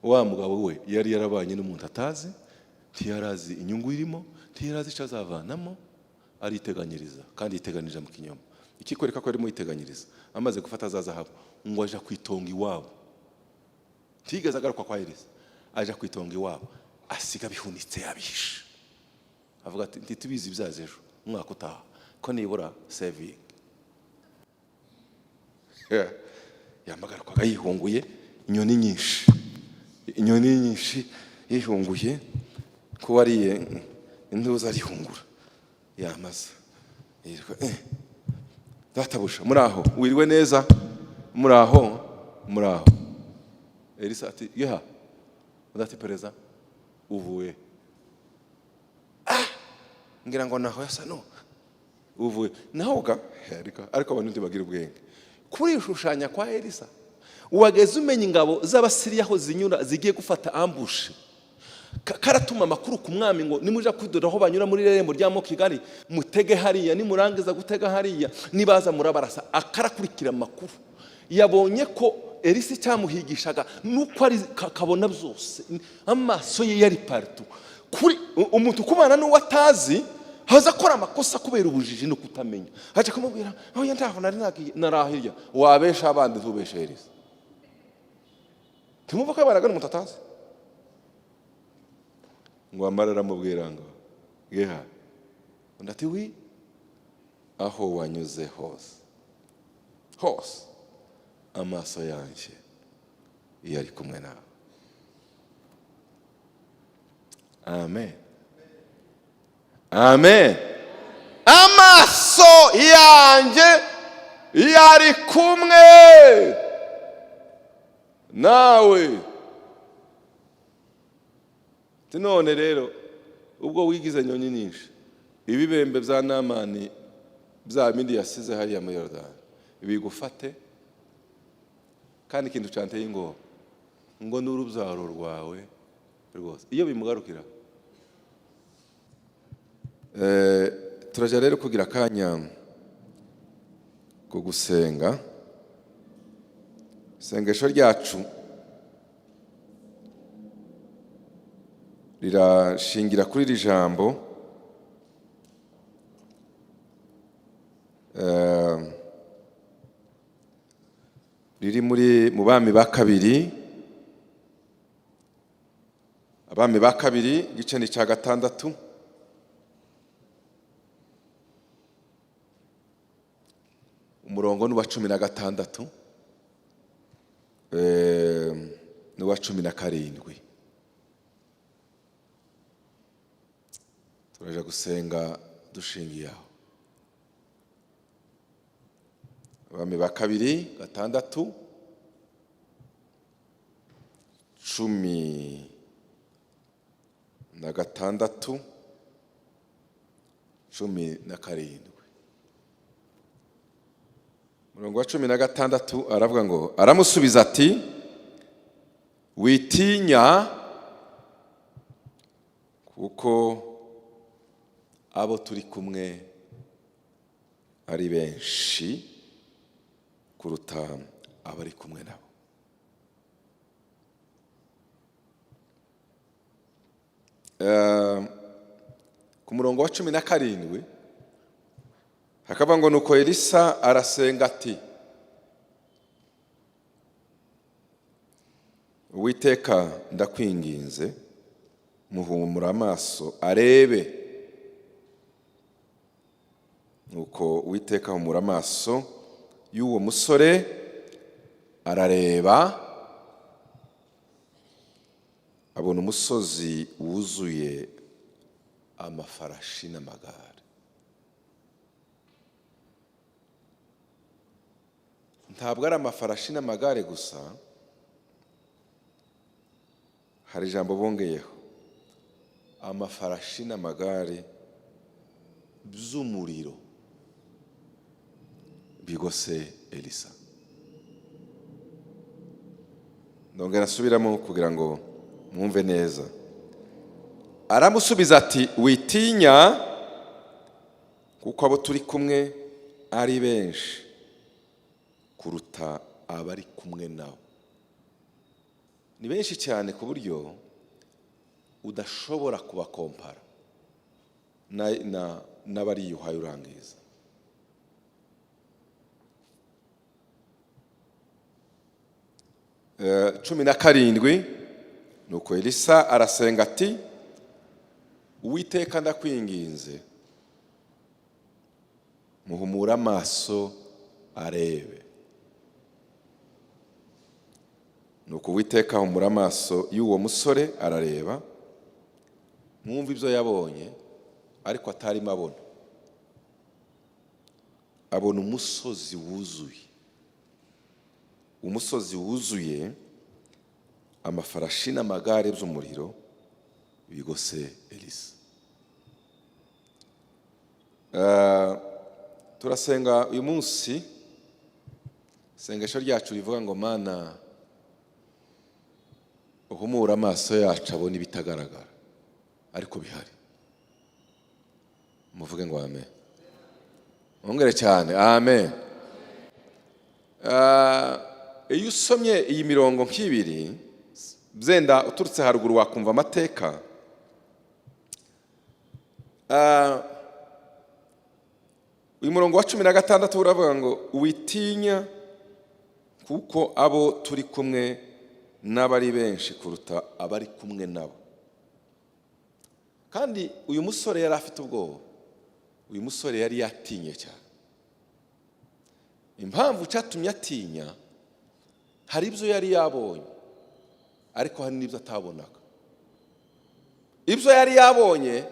Wa mugabo we yari yarabanye n'umuntu atazi, ntiyarazi inyungu irimo, ntiyarazi icyo azavanamo, ariteganyiriza kandi yiteganyiriza mu kinyoma. Ikikwereka ko arimo yiteganyiriza, amaze gufata za zahabu ngo aja kwitonga iwabo, ntiyigeze agaruka kwa Elisa, aja kwitonga iwabo, asiga bihunitse, yabihishe, avuga ati: "Ntitubizi ibyaza ejo, umwaka utaha, ko nibura saving." Yamagarukaga yihunguye inyoni nyinshi, inyoni nyinshi yihunguye, ko wariye intuza arihungura yamaze yitwa "Databuja, muri aho? Wiriwe neza? Muri aho? Muri aho?" Elisa ati: "Yeha." Undi ati: "Pereza, uvuye?" "Ah, ngira ngo naho yasa no uvuye naho ga." Ariko abantu ntibagira ubwenge. Kurishushanya kwa Elisa, wageze umenya ingabo z'Abasiriya aho zinyura zigiye gufata ambush, karatuma amakuru ku mwami ngo: "Nimuja kwidora aho banyura muri rembo rya Kigali, mutege hariya, nimurangiza gutega hariya, nibaza murabarasa." Akarakurikira amakuru. Yabonye ko Elisa icyamuhigishaga nuko ari kabona byose, amaso ye yari partout. Kuri umuntu kubana n'uwo atazi, haza akora amakosa kubera ubujiji no kutamenya, aje kumubwira: "Oya, ntaho nari nagiye, narahirya." Wabesha abandi, ntubeshe Elisa. Ntimwumva ko yabanaga n'umuntu atazi? Ngo amara aramubwira ngo: "Geha." Undi ati: "Oui, aho wanyuze hose hose, amaso yanjye iyo ari kumwe nawe." Amen, amen. Amaso yanjye yari kumwe nawe. Ati: "None rero ubwo wigize nyoni nyinshi, ibibembe bya Namani, bya bindi yasize hariya muri Yorodani, bigufate. Kandi ikintu cyanteye ingoba ngo n'urubyaro rwawe rwose." Iyo bimugarukira. Turajya rero kugira akanya ko gusenga. Isengesho ryacu rirashingira kuri iri jambo riri muri mu Bami ba Kabiri, Abami ba Kabiri, igice ni icya 6, umurongo ni uwa 16 n'uwa 17. Turaja gusenga dushingiye aho. Abami ba Kabiri 6, 16, 17. Umurongo wa 16 aravuga ngo: "Aramusubiza ati: 'Witinya, kuko abo turi kumwe ari benshi kuruta abari kumwe nabo.'" Ku murongo wa 17 hakaba ngo: "Nuko Elisa arasenga ati: 'Uwiteka, ndakwinginze, muhumura amaso arebe.' Nuko Uwiteka ahumura amaso y'uwo musore, arareba, abona umusozi wuzuye amafarashi n'amagare." Ntabwo ari amafarashi n'amagare gusa, hari ijambo bongeyeho: amafarashi n'amagare by'umuriro bigose Elisa. Ndongera asubiramo kugira ngo mwumve neza. "Aramusubiza ati: 'Witinya, kuko abo turi kumwe ari benshi kuruta abari kumwe nawe.'" Ni benshi cyane ku buryo udashobora kubakompara n'abariya uhaye urangiza. 17, nuko Elisa arasenga ati: "Uwiteka, ndakwinginze, muhumure amaso arebe." Nuko Uwiteka ahumura amaso y'uwo musore, arareba. Mwumva ibyo yabonye, ariko atarimo abona. Abona umusozi wuzuye, umusozi wuzuye amafarashi n'amagare by'umuriro bigose Elisa. Turasenga uyu munsi, isengesho ryacu rivuga ngo: "Mana, uhumure amaso yacu abone ibitagaragara ariko bihari." Muvuge ngo amen, mwongere cyane amen. Iyo usomye iyi mirongo nk'ibiri, byenda uturutse haruguru wakumva amateka. Uyu murongo wa 16 uravuga ngo: "Witinya, kuko abo turi kumwe n'abari benshi kuruta abari kumwe nabo." Kandi uyu musore yari afite ubwoba, uyu musore yari yatinye cyane. Impamvu cyatumye atinya, hari ibyo yari yabonye, ariko hari n'ibyo atabonaga. Ibyo yari yabonye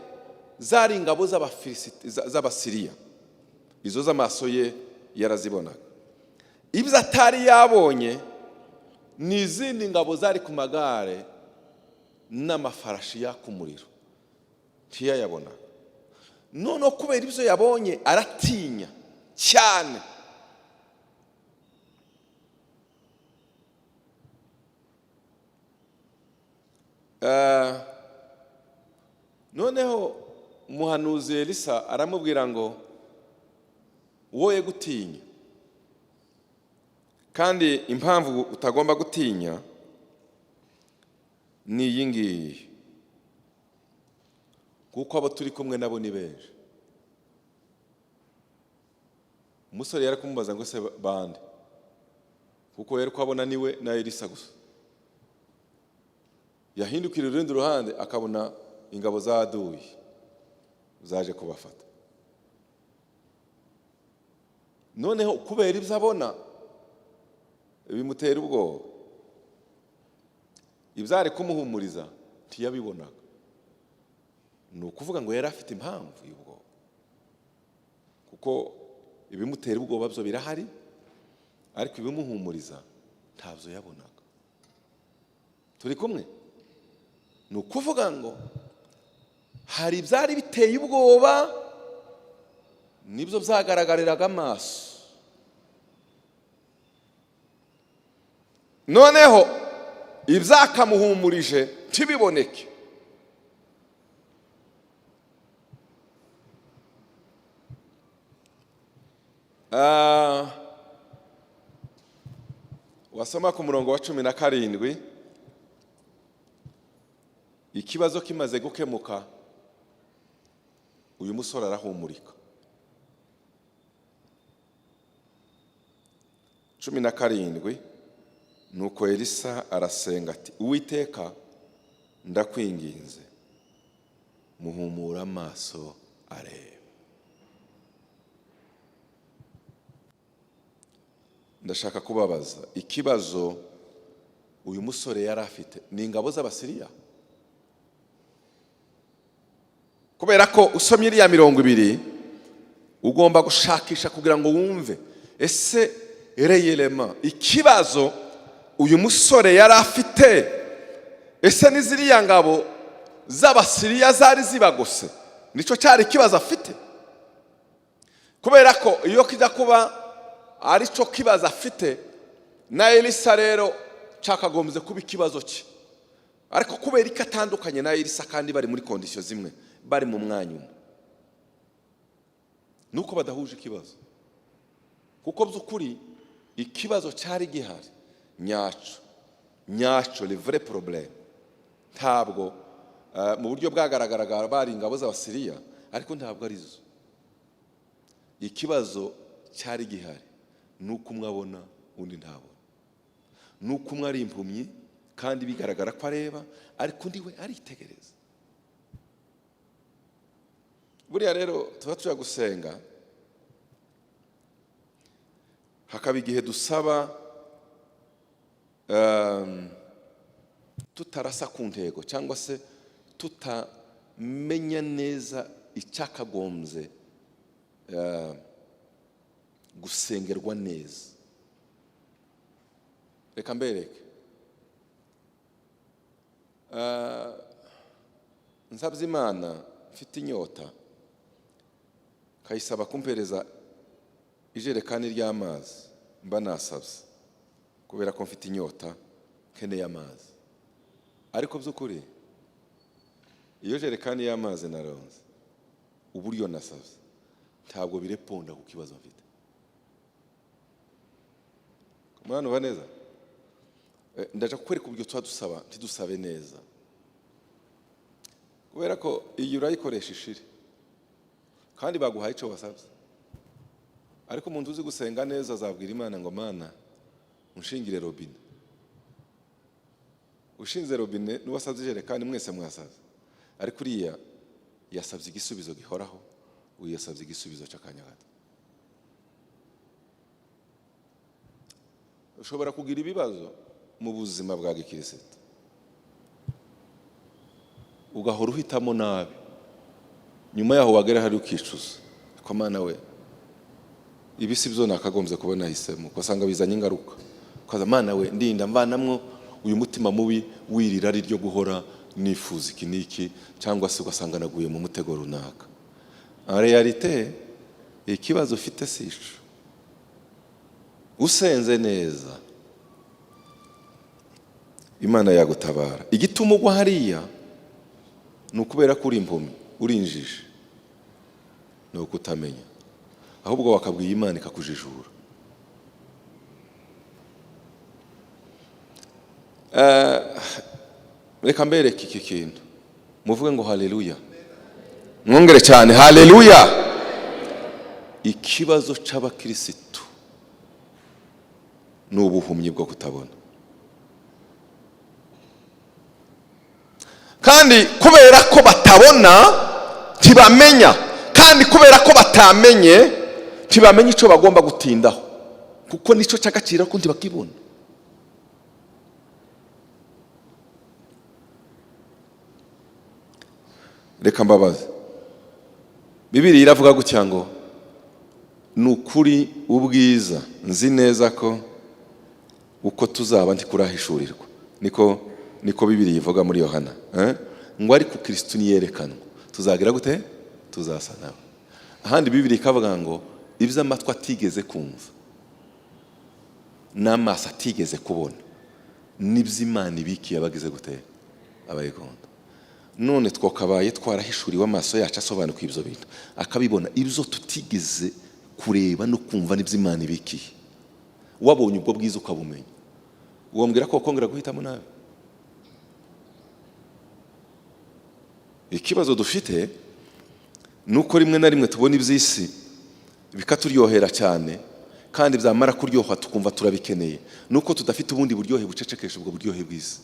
zari ingabo z'Abasiriya, izo z'amaso ye yarazibonaga. Ibyo atari yabonye ni izindi ngabo zari ku magare n'amafarashi yaka umuriro, ntiyayabonaga. Noneho kubera ibyo yabonye aratinya cyane. Noneho umuhanuzi Elisa aramubwira ngo: "Woye gutinya, kandi impamvu utagomba gutinya ni iyi ngiyi, kuko abo turi kumwe nabo ni benshi." Umusore yari kumubaza ngo: "Se bande?" Kuko yari kubabona niwe na Elisa gusa. Yahindukira urundi ruhande akabona ingabo za aduyi zaje kubafata. Noneho kubera ibyo abona bimutera ubwoba, ibyari kumuhumuriza ntiyabibonaga. Ni ukuvuga ngo yari afite impamvu y'ubwoba, kuko ibimutera ubwoba byo birahari, ariko ibimuhumuriza ntabyo yabonaga. Turi kumwe? Ni ukuvuga ngo hari ibyari biteye ubwoba, nibyo byagaragariraga amaso. Noneho ibyakamuhumurije ntibiboneke. Wasoma ku murongo wa 17, ikibazo kimaze gukemuka, uyu musore arahumurika. 17, nuko Elisa arasenga ati: "Uwiteka, ndakwinginze, muhumura amaso arebe." Ndashaka kubabaza ikibazo uyu musore yari afite: ni ingabo z'Abasiriya? Kubera ko usomye iriya mirongo ibiri, ugomba gushakisha kugira ngo wumve ese réellement ikibazo uyu musore yari afite, ese ni ziriya ngabo z'Abasiriya zari zibagose, nicyo cyari ikibazo afite? Kubera ko iyo kijya kuba aricyo kibazo afite, na Elisa rero cyakagombye kuba ikibazo cye. Ariko kubera ko atandukanye na Elisa kandi bari muri conditions zimwe, bari mu mwanya umwe, nuko badahuje ikibazo. Kuko by'ukuri ikibazo cyari gihari nyaco Nyacyo, le vrai problème, ntabwo mu buryo bwagaragaraga bari ingabo z'Abasiriya, ariko ntabwo arizo. Ikibazo cyari gihari ni uko umwe abona, undi ntabona, ni uko umwe ari impumyi kandi bigaragara ko areba, ariko undi we aritegereza. Buriya rero tuba tujya gusenga, hakaba igihe dusaba tutarasa ku ntego cyangwa se tutamenya neza icyakagombye gusengerwa neza. Reka mbereke. Nsabye Imana, mfite inyota, nkayisaba kumpereza ijerekani ry'amazi, mba nasabye kubera ko mfite inyota, nkeneye amazi. Ariko by'ukuri iyo jerekani y'amazi naronze, uburyo nasabye ntabwo bireponda ku kibazo mfite. Mwana, uba neza. Ndaja kukwereka uburyo tuba dusaba ntidusabe neza, kubera ko iyi urayikoresha ishire kandi baguhaye icyo wasabye. Ariko umuntu uzi gusenga neza azabwira Imana ngo: "Mana, unshingire robine." Ushinze robine n'uwasabye ijerekani, mwese mwasabye, ariko uriya yasabye igisubizo gihoraho, uyu yasabye igisubizo cy'akanya gato. Ushobora kugira ibibazo mu buzima bwa gikirisito, ugahora uhitamo nabi, nyuma yaho wagera hari ukicuza ko: "Mana we, ibi si byo nakagombye kuba nahisemo." Ugasanga bizanye ingaruka, ukaza: "Mana we, ndinda, mvanamwo uyu mutima mubi w'iri rari ryo guhora nifuza iki n'iki," cyangwa se ugasanga naguye mu mutego runaka. En réalité, ikibazo ufite si ico. Usenze neza, Imana yagutabara. Igituma ugwa hariya ni ukubera ko uri impumyi, uri injiji, ni ukutamenya. Ahubwo wakabwiye Imana ikakujijura. Reka mbereke iki kintu, muvuge ngo haleluya, mwongere cyane haleluya. Ikibazo c'abakirisitu ni ubuhumyi bwo kutabona, kandi kubera ko batabona ntibamenya, kandi kubera ko batamenye ntibamenya icyo bagomba gutindaho, kuko nicyo cy'agaciro ko ntibakibona. Reka mbabaze, Bibiri iravuga gutya ngo: "Ni ukuri ubwiza nzi neza ko uko tuzaba ntikurahishurirwa." Niko Bibiri ivuga muri Yohana, eh? Ngo ariko Kristo niyerekanwa tuzagira gute? Tuzasa nawe. Ahandi Bibiri ikavuga ngo: "Ibyo amatwi atigeze kumva n'amaso atigeze kubona nibyo Imana ibikiye abagize gute? Abayikunda." None twakabaye twarahishuriwe, amaso yacu asobanukiwe ibyo bintu, akabibona. Ibyo tutigeze kureba no kumva nibyo Imana ibikiye. Wabonye ubwo bwiza ukabumenya, wambwira ko wakongera guhitamo nabi? Ikibazo dufite ni uko rimwe na rimwe tubona iby'isi bikaturyohera cyane, kandi byamara kuryoha tukumva turabikeneye. Ni uko tudafite ubundi buryohe bucecekesha ubwo buryohe bw'isi.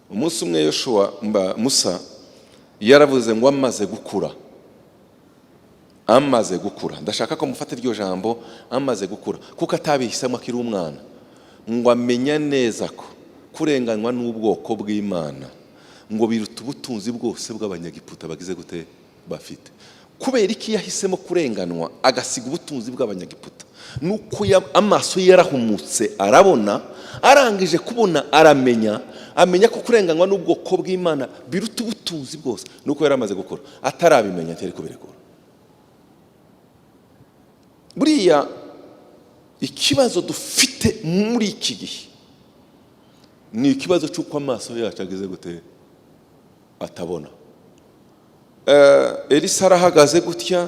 Umunsi umwe Yoshuwa mba Musa yaravuze ngo amaze gukura, amaze gukura, ndashaka ko mufata iryo jambo amaze gukura, kuko atabihisemo akiri umwana, ngo amenya neza ko kurenganywa n'ubwoko bw'Imana ngo biruta ubutunzi bwose bw'Abanyagiputa bagize gute? Bafite. Kubera iki yahisemo kurenganwa agasiga ubutunzi bw'Abanyagiputa? Nuko amaso ye yarahumutse, arabona. Arangije kubona aramenya, amenya ko kurenganywa n'ubwoko bw'Imana biruta ubutunzi bwose. Nuko yari amaze gukura. Atarabimenya ntiyari kubirekura. Buriya ikibazo dufite muri iki gihe ni ikibazo cy'uko amaso yacu ageze gute? Atabona. Elisa arahagaze gutya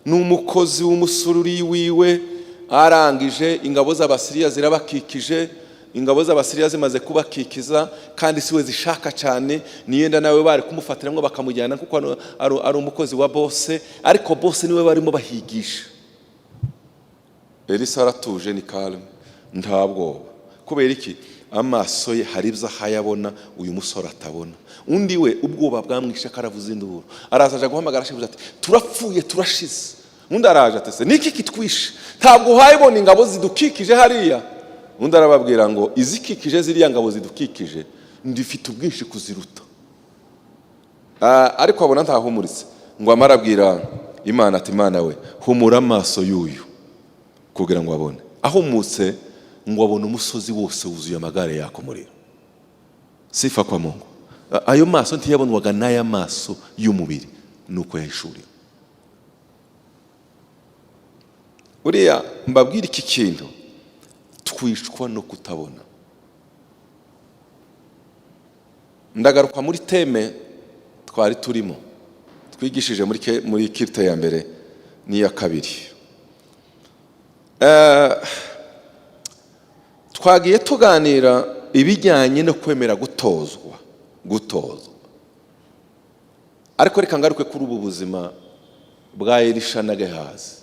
n'umukozi w'umusururi wiwe. Arangije, ingabo z'Abasiriya zirabakikije. Ingabo z'Abasiriya zimaze kubakikiza, kandi siwe zishaka cyane, niyenda nawe bari kumufatiramo bakamujyana, kuko ari umukozi wa boss, ariko boss niwe barimo bahigisha. Elisa aratuje, ni calme, nta bwoba. Kubera iki? Amaso ye hari ibyo ahayabona uyu musore atabona. Undi we ubwoba bwamwishe, karavuza induru, araza aja guhamagara shebuja ati: "Turapfuye, turashize." Undi araje ati: "Se niki kitwishe? Ntabwo uhayibona ingabo zidukikije hariya?" Undi arababwira ngo: "Izikikije ziriya ngabo zidukikije ndifite ubwinshi kuziruta." Ariko abona ntahumuritse, ngo amara abwira Imana ati: "Imana we, humura amaso y'uyu kugira ngo abone." Ahumutse, ngo abone umusozi wose wuzuye amagare yaka umuriro. Sifa kwa Mungu. Ayo maso ntiyabonwaga n'aya maso y'umubiri, nuko yahishuriwe. Uriya mbabwira iki kintu: twicwa no kutabona. Ndagaruka muri thème twari turimo twigishije muri culte ya mbere n'iya kabiri. Twagiye tuganira ibijyanye no kwemera gutozwa, ariko reka ngaruke kuri ubu buzima bwa Elisha na Gehazi.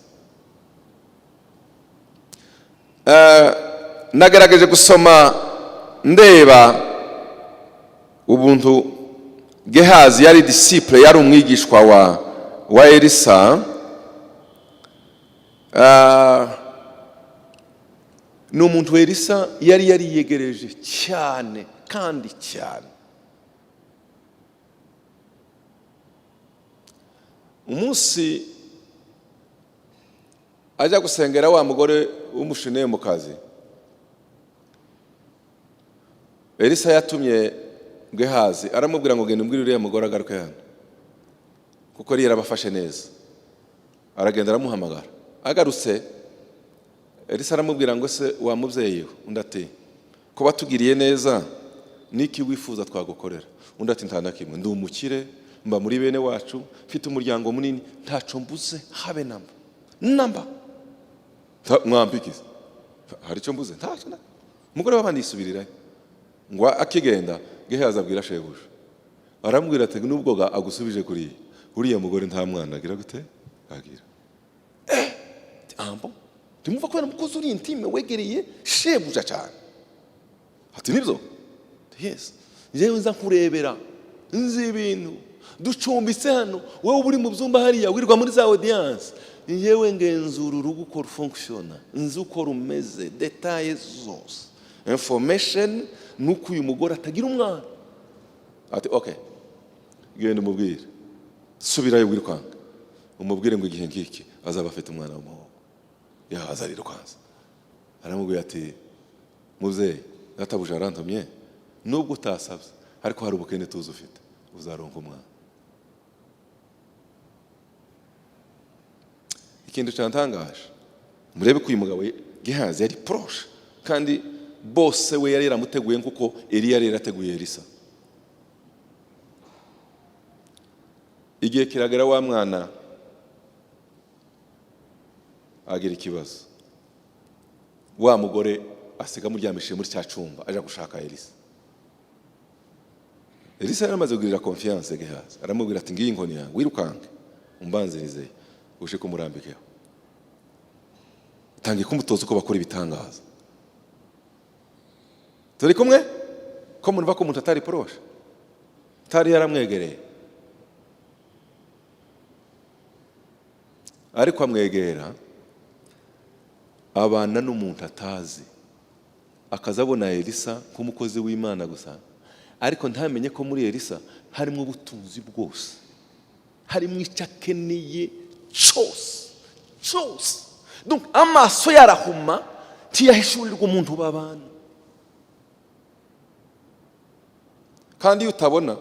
Nagerageje gusoma ndeba ubuntu Gehazi yari disciple, yari umwigishwa wa Elisa. Ni umuntu Elisa yari yariyegereje cyane kandi cyane. Umunsi ajya gusengera wa mugore w'Umushunemukazi, Elisa yatumye Gehazi, aramubwira ngo: "Genda umbwire uriya mugore agaruke hano, kuko yari yarabafashe neza." Aragenda, aramuhamagara. Agarutse, Elisa aramubwira ngo: "Se wa mubyeyi we?" Undi ati: "Kuba tugiriye neza, niki wifuza twagukorera?" Undi ati: "Nta na kimwe, ndi umukire, mba muri bene wacu, mfite umuryango munini, ntaco mbuze habe namba namba. Mwampikize, hari icyo mbuze? Ntacyo." Umugore w'abandi yisubirirayo. Ngo akigenda, Gehazi abwira shebuja, aramubwira ati: "Nubwo ga agusubije kuriya, uriya mugore nta mwana agira." "Gute agira?" "Ambo ntimwumva kubera umukozi uri intime wegereye shebuja cyane." Ati: "Nibyo, yes, njyewe nza nkurebera, nzi ibintu, ducumbitse hano, wowe uba uri mu byumba hariya, wirirwa muri za audience, njyewe ngenzura urugo uko rufonctionna, nzi uko rumeze, détails zose. Information ni uko uyu mugore atagira umwana." Ati: "Okay, genda umubwire, subirayo wirukanka umubwire ngo igihe nk'iki azaba afite umwana w'umuhungu." Yahaza arirukansa, aramubwira ati: "Mubyeyi, databuja arantumye, nubwo utasabye, ariko hari ubukene tuzi ufite, uzaronka umwana." Ikintu cyantangaje, murebe ko uyu mugabo Gehazi yari proche, kandi bose we yari yaramuteguye nk'uko Eliya yari yarateguye Elisa. Igihe kiragera, wa mwana agira ikibazo, wa mugore asiga amuryamishije muri cya cyumba, aja gushaka Elisa. Elisa yari amaze kugirira confiance Gehazi, aramubwira ati: "Ngiyi inkoni yawe, wirukanke umbanzirize, ushike umurambikeho." Tangiye kumutoza uko bakora ibitangaza. Turi kumwe ko murumva ko umuntu atari proche, atari yaramwegereye, ariko amwegera, abana n'umuntu atazi, akaza abona Elisa nk'umukozi w'Imana gusa, ariko ntamenye ko muri Elisa harimo ubutunzi bwose, harimo icyo akeneye cyose cyose. Donc amaso yarahuma, ntiyahishurirwa umuntu babana. Kandi iyo utabona,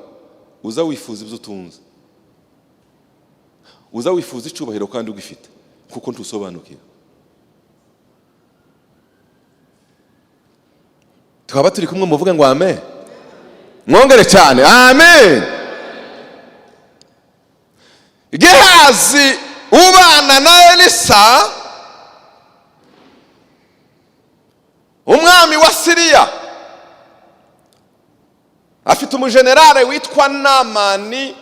uza wifuza ibyo utunze, uza wifuza icyubahiro kandi ugifite, kuko ntusobanukiwe. Twaba turi kumwe, muvuge ngo amen, mwongere cyane amen. Gehazi ubana na Elisa. Siriya afite umujenerale witwa Namani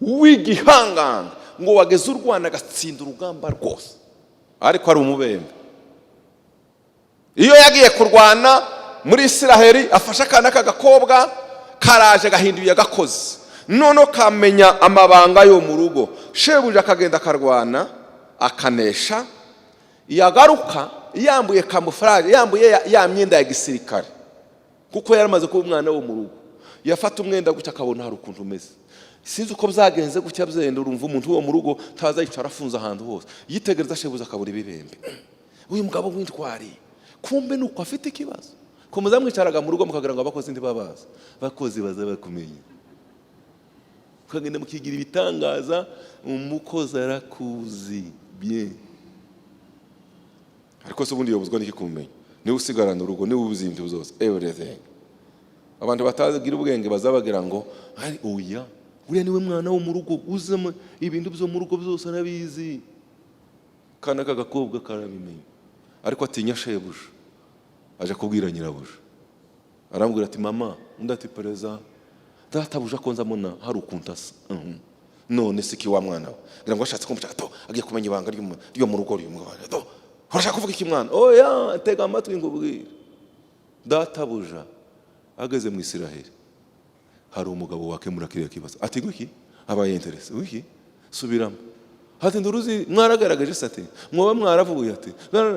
w'igihanganga, ngo wageze u Rwanda agatsinda urugamba rwose, ariko ari umubembe. Iyo yagiye kurwana muri Isiraheli, afashe akana k'agakobwa karaje gahinduye agakozi, noneho kamenya amabanga yo mu rugo. Shebuja akagenda akarwana akanesha, yagaruka yambuye camouflage, yambuye ya myenda ya gisirikare, kuko yari amaze kuba umwana wo mu rugo. Yafata umwenda gutya akabona hari ukuntu umeze, sinzi uko byagenze gutya byenda. Urumva umuntu wo mu rugo taza yicara afunze ahantu hose, yitegereza shebuja akabura ibibembe. Uyu mugabo w'intwari, kumbe nuko afite ikibazo. Ko muzamwicaraga mu rugo mukagira ngo abakozi ntibabazi, abakozi baza bakumenya, mukagenda mukigira ibitangaza, umukozi arakuzi bien. Ariko se ubundi yobuzwa n'iki kumumenya? Niwe usigarana urugo, niwe ubuzi ibintu byose, everything. Abantu batagira ubwenge bazabagira ngo ari oya, uriya niwe mwana wo mu rugo, uzamo ibintu byo mu rugo byose arabizi. Kana k'agakobwa karabimenya, ariko atinya shebuja. Aje kubwira nyirabuja, arambwira ati: "Mama." Undi ati: "Pereza, databuja ko nzamuna hari ukuntu asa." None se ki wa mwana we ngira ngo ashatse kumushaka to agiye kumenya ibanga ryo mu rugo ry'uyu mugabo. To urashaka kuvuga iki, mwana? Oya, tega amatwi ngubwire. Databuja ageze mu Isiraheli hari umugabo wakemura kiriya kibazo. Ati: "Gwiki?" Abaye intéressé. "Wiki? Subiramo." Ati: "Nduruzi mwaragaragaje se?" Ati: "Mwoba mwaravuye?" Ati: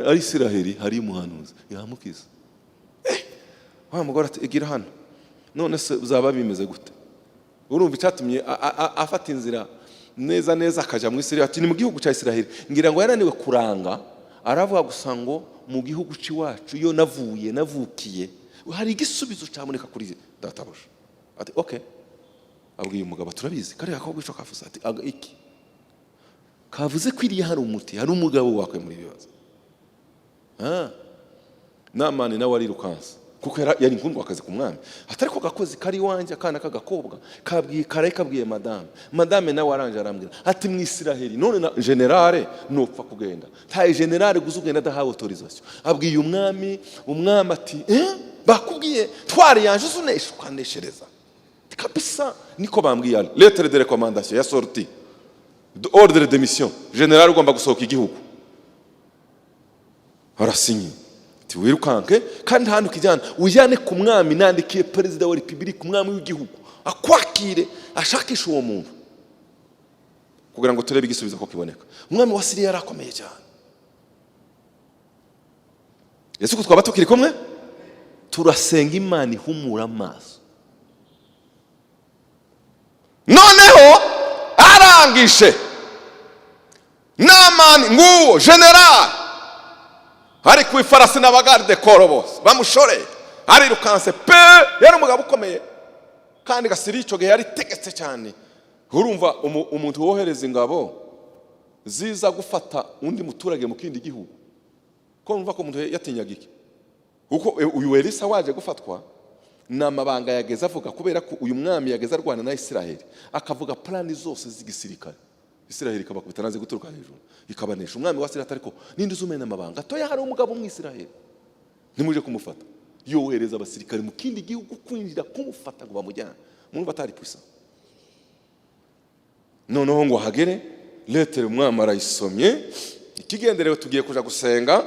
"Ari Isiraheli hari umuhanuzi yamukiza." Wa mugore ati: "Igira hano, none se uzaba bimeze gute?" Urumva icyatumye afata inzira neza neza akajya mu Isiraheli, ati ni mu gihugu cya Isiraheli. Ngira ngo yananiwe kuranga, aravuga gusa ngo mu gihugu cy'iwacu iyo navuye, navukiye, hari igisubizo cyaboneka kuri databuja. Ati: "Okay." Abwiye umugabo: "Turabizi kariya gakobwa ico kavuze." Ati: "Iki kavuze ko iriya hari umuti, hari umugabo wakemura ibibazo." Namani nawe arirukansa, kuko yari inkundwa akazi ku mwami. Atari ko gakozi kari iwanjye, akana k'agakobwa kabwiye karaye, kabwiye madame, madame nawe aranje arambwira ati mu Isiraheli. None na général nupfa kugenda, nta général guza ugenda adahawe autorisation. Abwiye umwami, umwami ati: "Eh, bakubwiye twari yanje uzunesha ukaneshereza kabisa?" Niko bambwiye. Ari lettre de recommandation ya sortie, ordre de mission, général ugomba gusohoka igihugu. Arasinye ati: "Wirukanke kandi nta hantu ukijyana, ujyane ku mwami. Nandikiye perezida wa repubulika, umwami w'igihugu, akwakire, ashakishe uwo muntu kugira ngo turebe igisubizo ko kiboneka." Umwami wa Siriya yari akomeye cyane. Ese uko twaba tukiri kumwe, turasenga Imana ihumura amaso. Noneho arangije, Namani nguwo général ari ku ifarasi n'aba garde corps bose bamushoreye, arirukanse pe. Yari umugabo ukomeye kandi Gasiri icyo gihe yari itegetse cyane. Urumva umuntu wohereza ingabo ziza gufata undi muturage mu kindi gihugu, ko numva ko umuntu yatinyaga iki? Kuko uyu Elisa waje gufatwa ni amabanga yageze avuga, kubera ko uyu mwami yageze arwana na Isiraheli, akavuga plan zose z'igisirikare, Isiraheli ikabakubita naze guturuka hejuru ikabanesha. Umwami wa Siriya ariko ninde uzumena amabanga atoya? Hari umugabo umwisiraheli, ntimuje kumufata. Yohereza abasirikare mu kindi gihugu kwinjira kumufata ngo bamujyane. Murumva atari puissant? Noneho ngo hagere lettre, umwami arayisomye. Ikigenderewe tugiye kuja gusenga.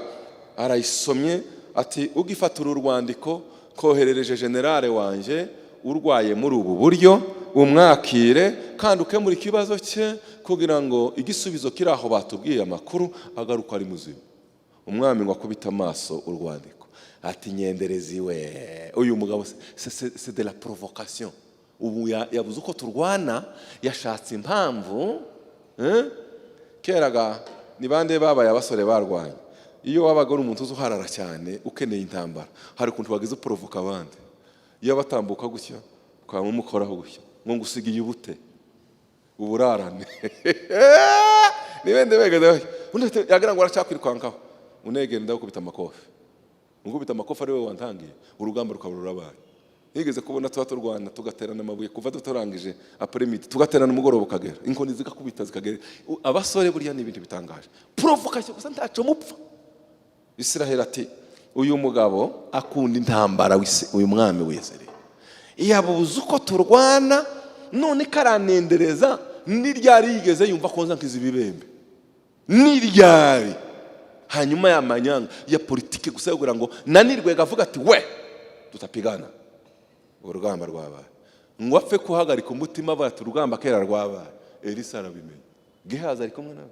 Arayisomye ati: "Ugifata uru rwandiko, koherereje général wanjye urwaye muri ubu buryo, umwakire kandi ukemura ikibazo cye kugira ngo igisubizo kiri aho batubwiye amakuru agaruka ari muzima." Umwami ngo akubite amaso urwandiko ati: "Nyenderezi we, uyu mugabo c'est de la provocation. Ubu yabuze uko turwana, yashatse impamvu, eh?" Keraga ni bande babaye abasore barwanye? Iyo wabaga uri umuntu uzi uharara cyane, ukeneye intambara, hari ukuntu wagize uporovoka abandi. Iyo batambuka gutya ukaba umukoraho gutya ngo ngusigiye ubute uburarane nibende begede, undi yagira ngo aracyakwirukankaho, unegera ndagukubita amakofi, ngukubita amakofi ari wowe wantangiye, urugamba rukaba rurabaye. Nigeze kubona tuba turwana tugaterana amabuye kuva tutarangije après-midi, tugaterana umugoroba ukagera, inkoni zigakubita zikagera. Abasore burya ni ibintu bitangaje, provocation gusa, ntaco mupfa. Israheli ati Uyu mugabo akunda intambara uyu mwami w'Isirayeli yabuze uko turwana, none karanendereza. Ni ryari yigeze yumva ko nza nkiza ibibembe? Ni ryari? Hanyuma ya manyanga ya politiki gusa yo kugira ngo nanirwe, avuga ati: "We tutapigana, urugamba rwabaye." Ngo apfe kuhagarika umutima, avuga ati: "Urugamba kera rwabaye." Elisa arabimenya. Gehazi ari kumwe nawe,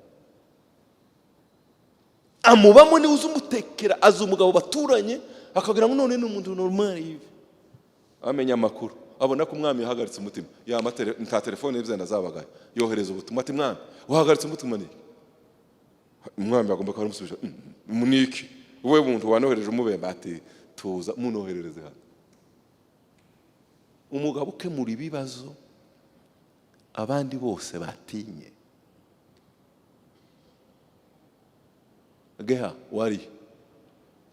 amubamo, niwe uzi umutekera, azi umugabo baturanye, akagira ngo none ni umuntu normal. Ibi amenya amakuru, abona ko umwami yahagaritse umutima. Yama nta telefone y'ibyo zabagayo, yohereza ubutumwa ati: "Mwami, wahagaritse umutima." Ni umwami agomba kuba aramusubije: "Niki wowe muntu wanohereje umubembe?" Ati: "Tuza munoherereze hano." Umugabo ukemura ibibazo abandi bose batinye. Geha wari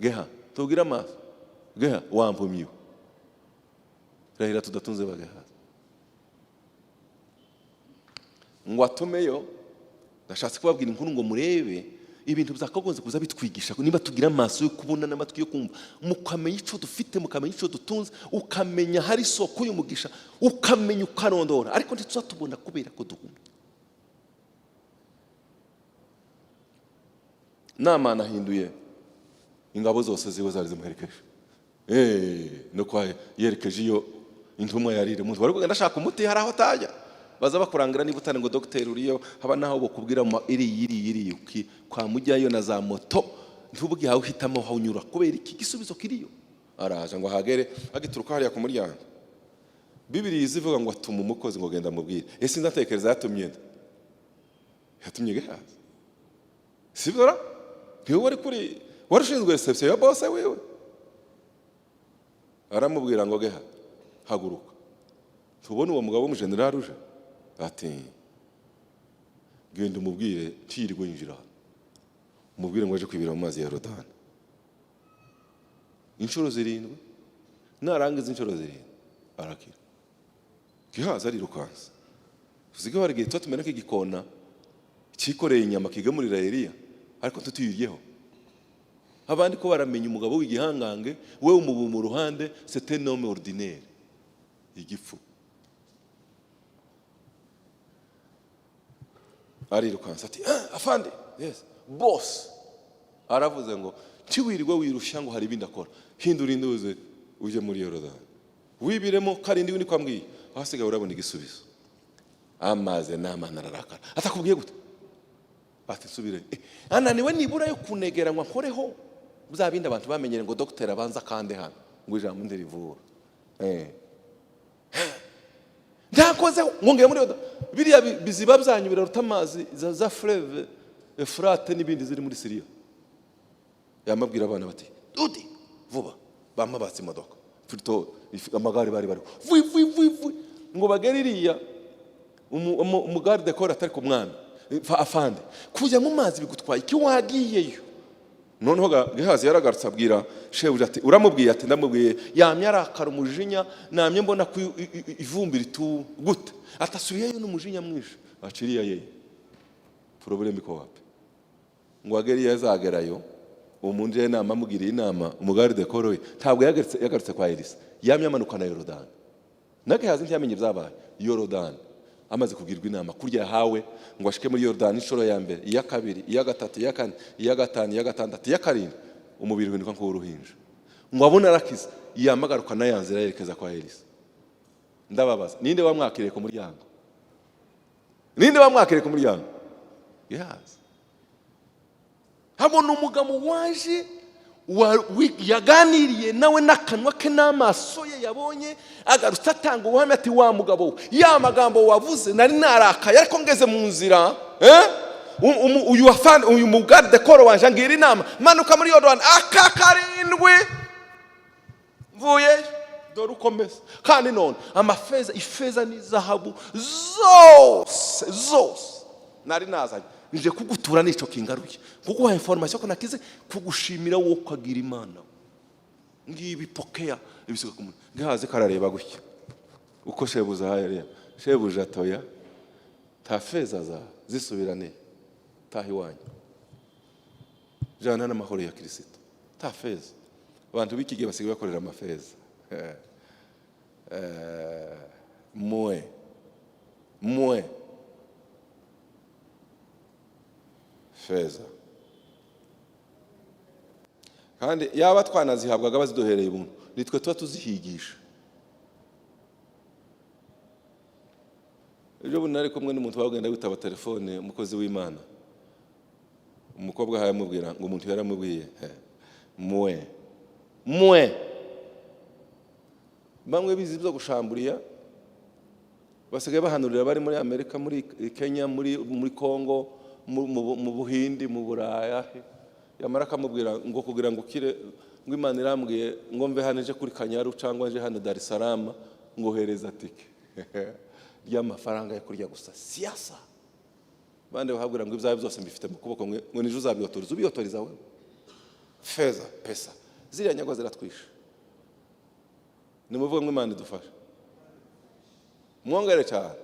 geha, tubwire amaso geha wampumyiwe, rahira tudatunze bagahaza ngo atumeyo. Ndashatse kubabwira inkuru ngo murebe ibintu byakagombye kuza bitwigisha, niba tugira amaso yo kubona n'amatwi yo kumva, mukamenya icyo dufite, mukamenya icyo dutunze, ukamenya hari isoko y'umugisha, ukamenya ukarondora. Ariko ntituzatubona kubera ko duhumye. Namani ahinduye ingabo zose ziwe zari zimuherekeje. No kwa yerekeje iyo intumwa yarire umuntu wari kugenda ashaka umuti, hari aho atajya baza bakurangira niba utari ngo dogiteri uriyo, haba naho bakubwira mu iri iri iri uki kwa mujyayo na za moto, ntubwiye aho uhitamo aho unyura kubera iki gisubizo kiriyo. Araje ngo ahagere, agituruka hariya ku muryango, Bibiri izivuga ngo atuma umukozi ngo genda mubwire. Ese ndatekereza yatumye nde? Yatumye Gehazi, sibyo ra? Ntiwe wari kuri, wari ushinzwe reception ya boss wiwe. Aramubwira ngo: "Geha, haguruka, tubone uwo mugabo w'umujenerali uje." Ati: "Genda umubwire ntiyirirwe yinjira hano, umubwire ngo aje kwibira mu mazi ya Yorodani inshuro zirindwi, narangiza inshuro zirindwi arakira." Gehazi arirukansa. Uziga hari igihe tuba tumera nk'igikona cyikoreye inyama kigemurira Eliya, ariko tutuyiryeho. Abandi ko baramenya umugabo w'igihangange, we umubu mu ruhande, c'est un homme ordinaire, igifu. Arirukansa ati: "Ah, afande." "Yes, boss." Aravuze ngo ntiwirirwe wirushya ngo hari ibindi akora, hindura induze ujye muri Yorodani wibiremo karindwi, niko ambwiye, ahasigaye urabona igisubizo. Amaze Namani ararakara, atakubwiye gute? Ati: "Nsubire." Ananiwe nibura yo kunegera ngo nkoreho bya bindi abantu bamenyere ngo dogiteri abanza akande hano ngo ijambo ndirivura. Ntakozeho ngo muri Yorodani, biriya biziba byanyu biraruta amazi za fleuve Efurate n'ibindi ziri muri Siriya. Yamabwira abana bati: "Dudi vuba." Bamabatse imodoka, plutôt amagare bari bariho, vui vui vui vui, ngo bagere iriya. Umugarde corps atari ku mwami, "Afande, kujya mu mazi bigutwaye iki? Wagiyeyo?" Noneho Gehazi yaragarutse, abwira shebuja ati: "Uramubwiye?" Ati: "Ndamubwiye, yamye arakara umujinya, namye mbona ko ivumbi ritu gute." Atasubiyeyo n'umujinya mwinshi, aciriya yeye, problème iko wapi? Ngo agere iyo azagerayo, umuntu inama amugiriye inama, umugarde corps we ntabwo yagarutse kwa Elisa, yamye amanuka na Yorodani. Na Gehazi ntiyamenye ibyabaye Yorodani. Amaze kugirwa inama kurya yahawe ngo ashike muri Yorodani inshuro ya mbere, iya kabiri, iya gatatu, iya kane, iya gatanu, iya gatandatu, iya karindwi, umubiri uhinduka nk'uw'uruhinja, ngo abone arakiza, yamagaruka na ya nzira yerekeza kwa Elisa. Ndababaza, ninde wamwakiriye ku muryango? Ninde wamwakiriye ku muryango? Gehazi. Habona umugabo waje yaganiriye nawe n'akanwa ke n'amaso ye yabonye, agarutse atanga ubuhamya ati: "Wa mugabo we, ya magambo wavuze nari narakaye, ariko ngeze mu nzira, uyu afande, uyu mugarde corps wanje angira inama, manuka muri Yorodani aka karindwi, mvuyeyo dore ukomeza. Kandi none amafeza, ifeza n'izahabu zose zose nari nazanye, nje kugutura, nico kingaruye kuguha information ko nakize, kugushimira wowe ukagira Imana. Ngibi, pokea." Ibisiga ku muntu. Gehazi karareba gutya uko shebuja ahaye, shebuja atoya ta feza za zisubirane, taha iwanyu, jana n'amahoro ya Kirisito, ta feza. Abantu b'iki gihe basigaye bakorera amafeza. Mwe mwe feza, kandi yaba twanazihabwaga baziduhereye ubuntu, nitwe tuba tuzihigisha. Ejo bundi nari kumwe n'umuntu wagenda witaba telefone, umukozi w'Imana. Umukobwa aramubwira ngo umuntu yaramubwiye mwe mwe. Bamwe bizi byo gushamburiya, basigaye bahanurira bari muri Amerika, muri Kenya, muri Congo, mu Buhindi, mu Buraya. Yamara akamubwira ngo kugira ngo ukire, ngo Imana irambwiye ngo mve hano nje kuri Kanyaru cyangwa nje hano Dar es Salaam, ngo hereza tike ry'amafaranga yo kurya gusa. Siyasa bande bahabwira ngo ibyawe byose mbifite mu kuboko, ngo nije uzabiyotoriza. Ubiyotoriza wewe? Feza, pesa, ziriya nyagwa ziratwisha. Nimuvuge ngo Imana idufashe, mwongere cyane.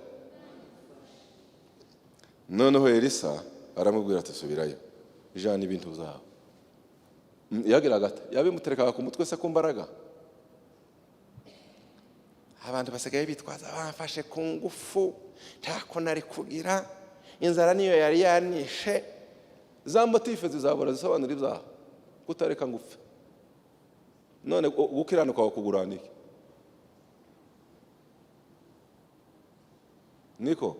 Noneho Elisa aramubwira ati: "Subirayo, ijana ibintu byawe." Yagiraga ate? Yabimuterekaga ku mutwe se ku mbaraga? Abantu basigaye bitwaza: "Bamfashe ku ngufu, ntako nari kugira, inzara niyo yari yanishe." Za motif zizabura zisobanura ibyaha, kutareka ngo upfe. None gukiranuka wakugurana iki? Niko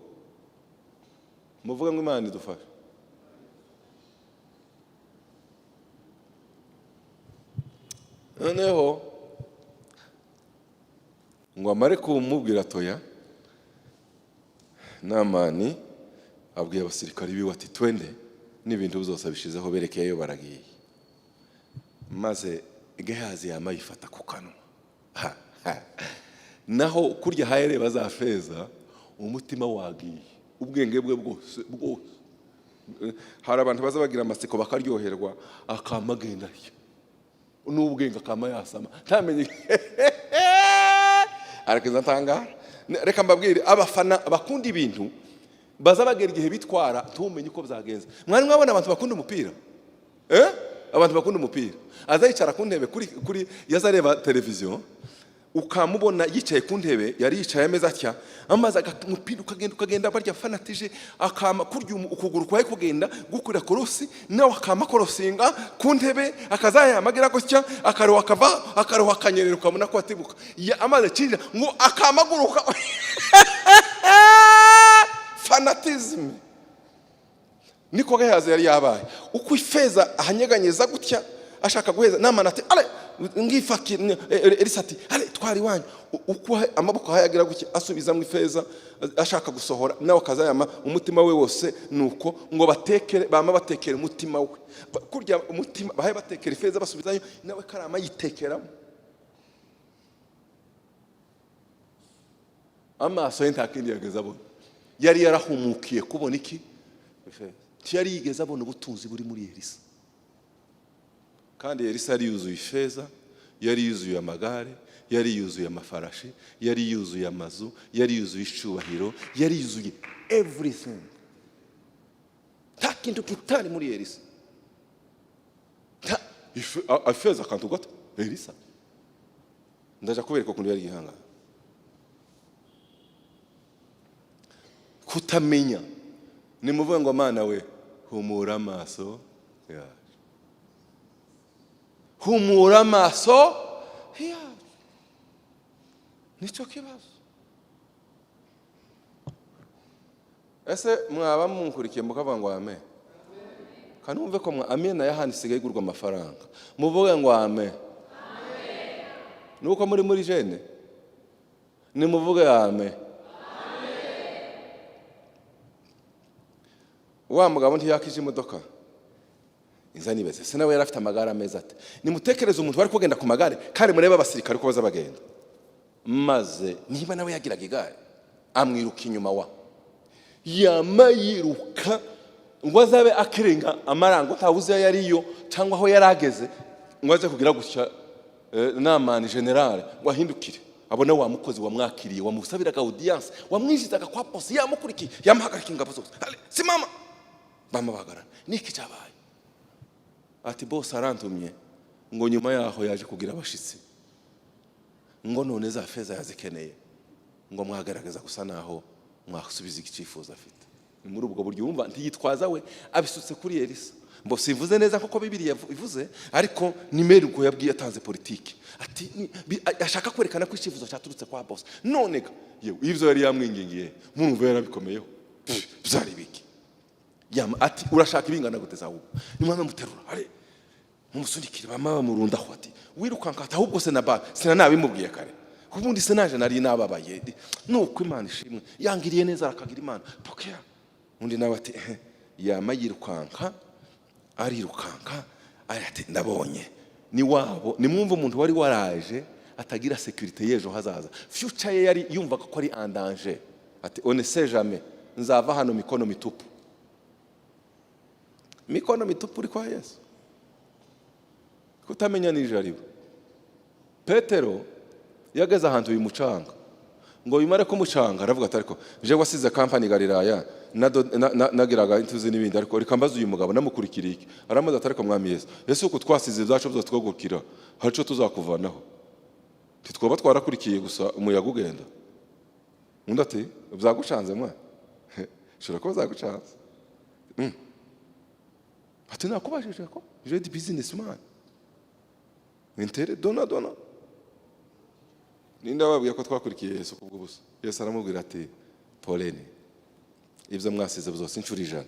muvuge ngo Imana idufashe. Noneho ngo amare kumubwira toya, Namani abwiye abasirikari biwe ati: "Twende." N'ibintu byose abishizeho, berekeyeyo, baragiye. Maze Gehazi yama yifata ku kanwa. Ha, ha. Naho kurya hayareba za feza, umutima wagiye, ubwenge bwe bwose bwose. Hari abantu baza bagira amatsiko bakaryoherwa, akama agenda atya n'ubwenge, akama yasama ntamenye arakiza ntangara. Reka mbabwire, abafana bakunda ibintu baza bagera igihe bitwara ntumenye uko byagenze. Mwari mwabona abantu bakunda umupira? Abantu bakunda umupira aza yicara ku ntebe kuri yaza areba televiziyo, ukamubona yicaye ku ntebe, yari yicaye ameze atya, amaze umupira ukagenda ukagenda, barya fanatije, akama kurya ukuguru kwawe kugenda gukurira korosi, nawe akama korosinga ku ntebe, akazayamagira gutya, akaruha akava, akaruha akanyerera, ukabona ko atibuka. Amaze kinjira ngo akamaguruka. Fanatisme niko Gehazi yari yabaye. Uko ifeza ahanyeganyeza gutya ashaka guheza, Namani ati: "Ale ngifaki." Elisa ati: "Ale, twari iwanyu." Uko amaboko ahayagira gutya asubizamo ifeza ashaka gusohora, nawe akazayama umutima we wose. Nuko ngo batekere, bama batekera umutima we. Kurya umutima bahaye batekera ifeza basubizayo, nawe karama yitekeramo. Amaso ye nta kindi yageze abona, yari yarahumukiye kubona iki? Ifeza. Ntiyari yigeze abona ubutunzi buri muri Elisa. Kandi Elisa yari yuzuye ifeza, yari yuzuye amagare, yari yuzuye amafarashi, yari yuzuye amazu, yari yuzuye icyubahiro, yari yuzuye everything. Nta kintu kitari muri Elisa. Ifeza akantu gato. Elisa, ndaja kubereka ukuntu yari yihangana. Kutamenya. Nimuvuge ngo: "Mana we, humura amaso yacu, humura amaso yacu." Nicyo kibazo. Ese mwaba munkurikiye mukavuga ngo amen? Kanumve ko mwa amen. Ayahandi isigaye igurwa amafaranga. Muvuge ngo amen. Nuko muri jene, nimuvuge amen. Wa mugabo ntiyakije imodoka inza nibeze se, nawe yari afite amagare ameza ate? Nimutekereze umuntu wari kugenda ku magare, kandi murebe abasirikare uko baza bagenda. Maze niba nawe yagiraga igare, amwiruka inyuma, wa yama yiruka ngo azabe akirenga amarango, ntawe uzi ayo ariyo cyangwa aho yari ageze, ngo aze kugira gutya, Namani général ngo ahindukire, abone wa mukozi wamwakiriye, wamusabiraga audience, wamwinjizaga kwa boss, yamukurikiye, yamuhagarika ingabo zose. "Ale, simama!" Bama bahagarara. "Niki cyabaye?" Ati: "Boss arantumye." Ngo nyuma yaho yaje kugira abashitsi, ngo none za feza yazikeneye, ngo mwagaragaza gusa naho mwasubiza icyifuzo afite. Ni muri ubwo buryo wumva ntiyitwaza, we abisutse kuri Elisa. Mbo simvuze neza kuko Bibiliya ivuze, ariko ni Meri ubwo yabwiye, atanze politiki ati ashaka kwerekana ko icyifuzo cyaturutse kwa boss. None ga yewe, ibyo yari yamwingingiye murumva yarabikomeyeho. Pff, byari biki? Ati: "Urashaka ibingana gute zawe?" Nimwame muterura are mumusunikire, bama bamurundaho. Ati: "Wirukanka." Ati: "Ahubwo se na ba sinanabimubwiye kare, ubundi se naje nari nababaye, nuko Imana ishimwe yangiriye neza, arakagira Imana pokea." Undi nawe ati: "Ehe." Yama yirukanka, arirukanka, ari ati: "Ndabonye ni wabo." Nimwumva umuntu wari waraje atagira sécurité y'ejo hazaza, future ye yari yumvaga ko ari en danger, ati: "On ne sait jamais, nzava hano mikono mitupu." Mikono mitupu uri kwa Yesu, kutamenya n'ijaribo. Petero yageze ahantu bimucanga, ngo bimare kumucanga aravuga ati: "Ariko je wasize kampani Galilaya, nagiraga intuzi n'ibindi, ariko reka mbaze uyu mugabo namukurikiriye iki?" Aramubaza ati: "Ariko Mwami Yesu, ese uku twasize ibyacu byose twagukira, hari icyo tuzakuvanaho? Ntitwaba twarakurikiye gusa umuyaga ugenda?" Undi ati: "Byagucanze mwa, ushobora kuba byagucanze." Ati: "Nakubajije ko je di businessman intere dona dona, ninde wababwiye ko twakurikiye Yesu kubw'ubusa?" Yesu aramubwira ati: "Poleni, ibyo mwasize byose inshuro 100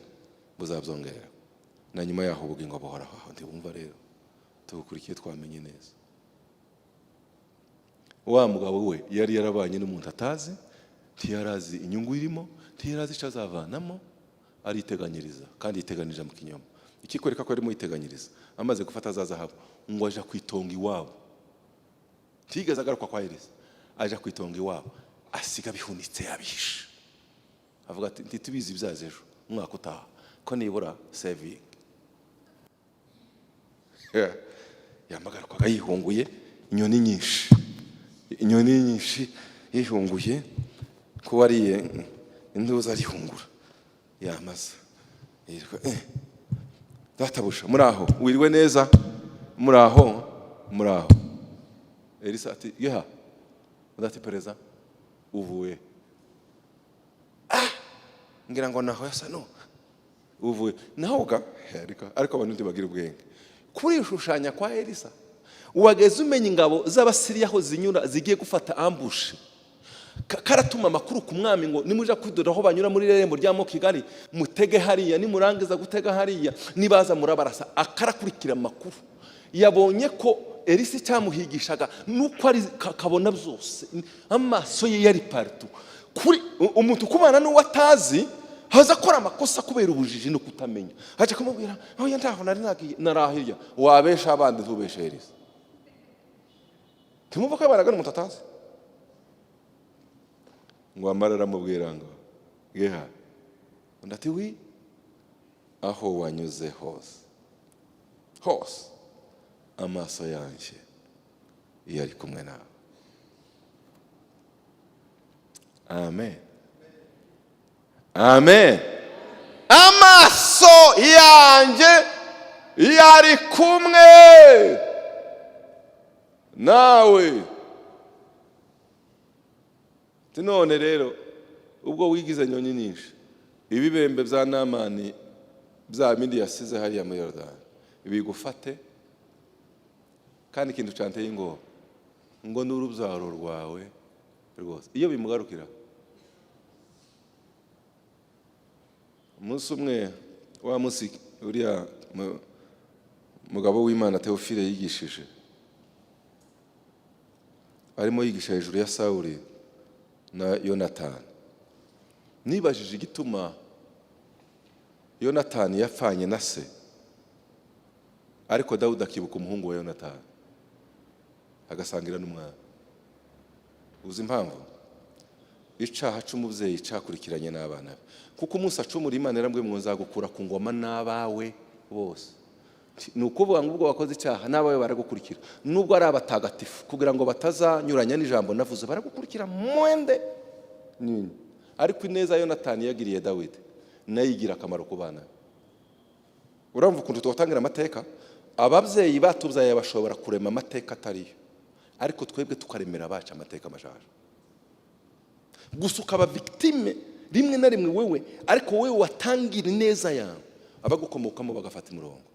buzabyongera, na nyuma yaho ubugingo buhoraho." Aho ntibumva rero tubukurikiye, twamenye neza. Wa mugabo we yari yarabanye n'umuntu atazi, ntiyarazi inyungu irimo, ntiyarazi icyo azavanamo, ariteganyiriza, kandi yiteganirije mu kinyoma. Ikikwereka ko arimo yiteganyiriza, amaze gufata za zahabu ngo aja kwitonga iwabo, ntiyigeze agaruka kwa Elisa. Aja kwitonga iwabo, asiga bihunitse, yabihishe, avuga ati: "Ntitubizi ibyaza ejo, umwaka utaha, ko nibura saving." Yamagarukaga yihunguye inyoni nyinshi, inyoni nyinshi, yihunguye ko wariye intuza, arihungura yamaze yirirwa, "Databuja, muri aho? Wiriwe neza? Muri aho? Muri aho?" Elisa ati: "Yeha." Undi ati: "Pereza, uvuye?" "Ah, ngira ngo naho yasa no uvuye naho ga." Ariko abantu ntibagira ubwenge. Kurishushanya kwa Elisa, wageze umenya ingabo z'Abasiriya aho zinyura zigiye gufata ambush. Karatuma amakuru ku mwami ngo: "Nimuja kwidora aho banyura muri rembo rya mo Kigali, mutege hariya, nimurangiza gutega hariya, nibaza murabarasa." Akarakurikira amakuru. Yabonye ko Elisa icyamuhigishaga nuko ari kabona byose, amaso ye yari partout. Kuri umuntu kubana n'uwo atazi, haza akora amakosa kubera ubujiji no kutamenya. Aje kumubwira: "Oya, ntaho nari nagiye, narahirya." Wabesha abandi, ntubeshe Elisa. Ntimwumva ko yabanaga n'umuntu atazi? Ngo amara aramubwira ngo: "Geha." Undi ati: "Oui, aho wanyuze hose hose, amaso yanjye iyo ari kumwe nawe." Amen, amen. Amaso yanjye yari kumwe nawe. Ati: "None rero ubwo wigize nyoni nyinshi, ibibembe bya Namani, bya bindi yasize hariya muri Yorodani, bigufate. Kandi ikintu cyanteye ingoba ngo n'urubyaro rwawe rwose." Iyo bimugarukira umunsi umwe, wa munsi uriya mugabo w'Imana Teofile yigishije, arimo yigisha hejuru ya Sawuli na Yonatani, nibajije igituma Yonatani yapfanye na se, ariko Dawudi akibuka umuhungu wa Yonatani agasangira n'umwami. Uzi impamvu? Icaha c'umubyeyi cakurikiranye n'abana be, kuko umunsi acumura, Imana yarambwiye ngo: "Nzagukura ku ngoma n'abawe bose." Ni ukuvuga ngo ubwo wakoze icyaha, n'abawe baragukurikira, nubwo ari abatagatifu, kugira ngo batazanyuranya n'ijambo navuze, baragukurikira mwende nini. Ariko ineza Yonatani yagiriye Dawidi nayo igira akamaro ku bana be. Urumva ukuntu tubatangira amateka? Ababyeyi batubyaye bashobora kurema amateka atariyo, ariko twebwe tukaremera abacu amateka mashaje. Gusa ukaba victime rimwe na rimwe wewe, ariko wowe watangira ineza yawe, abagukomokamo bagafata umurongo.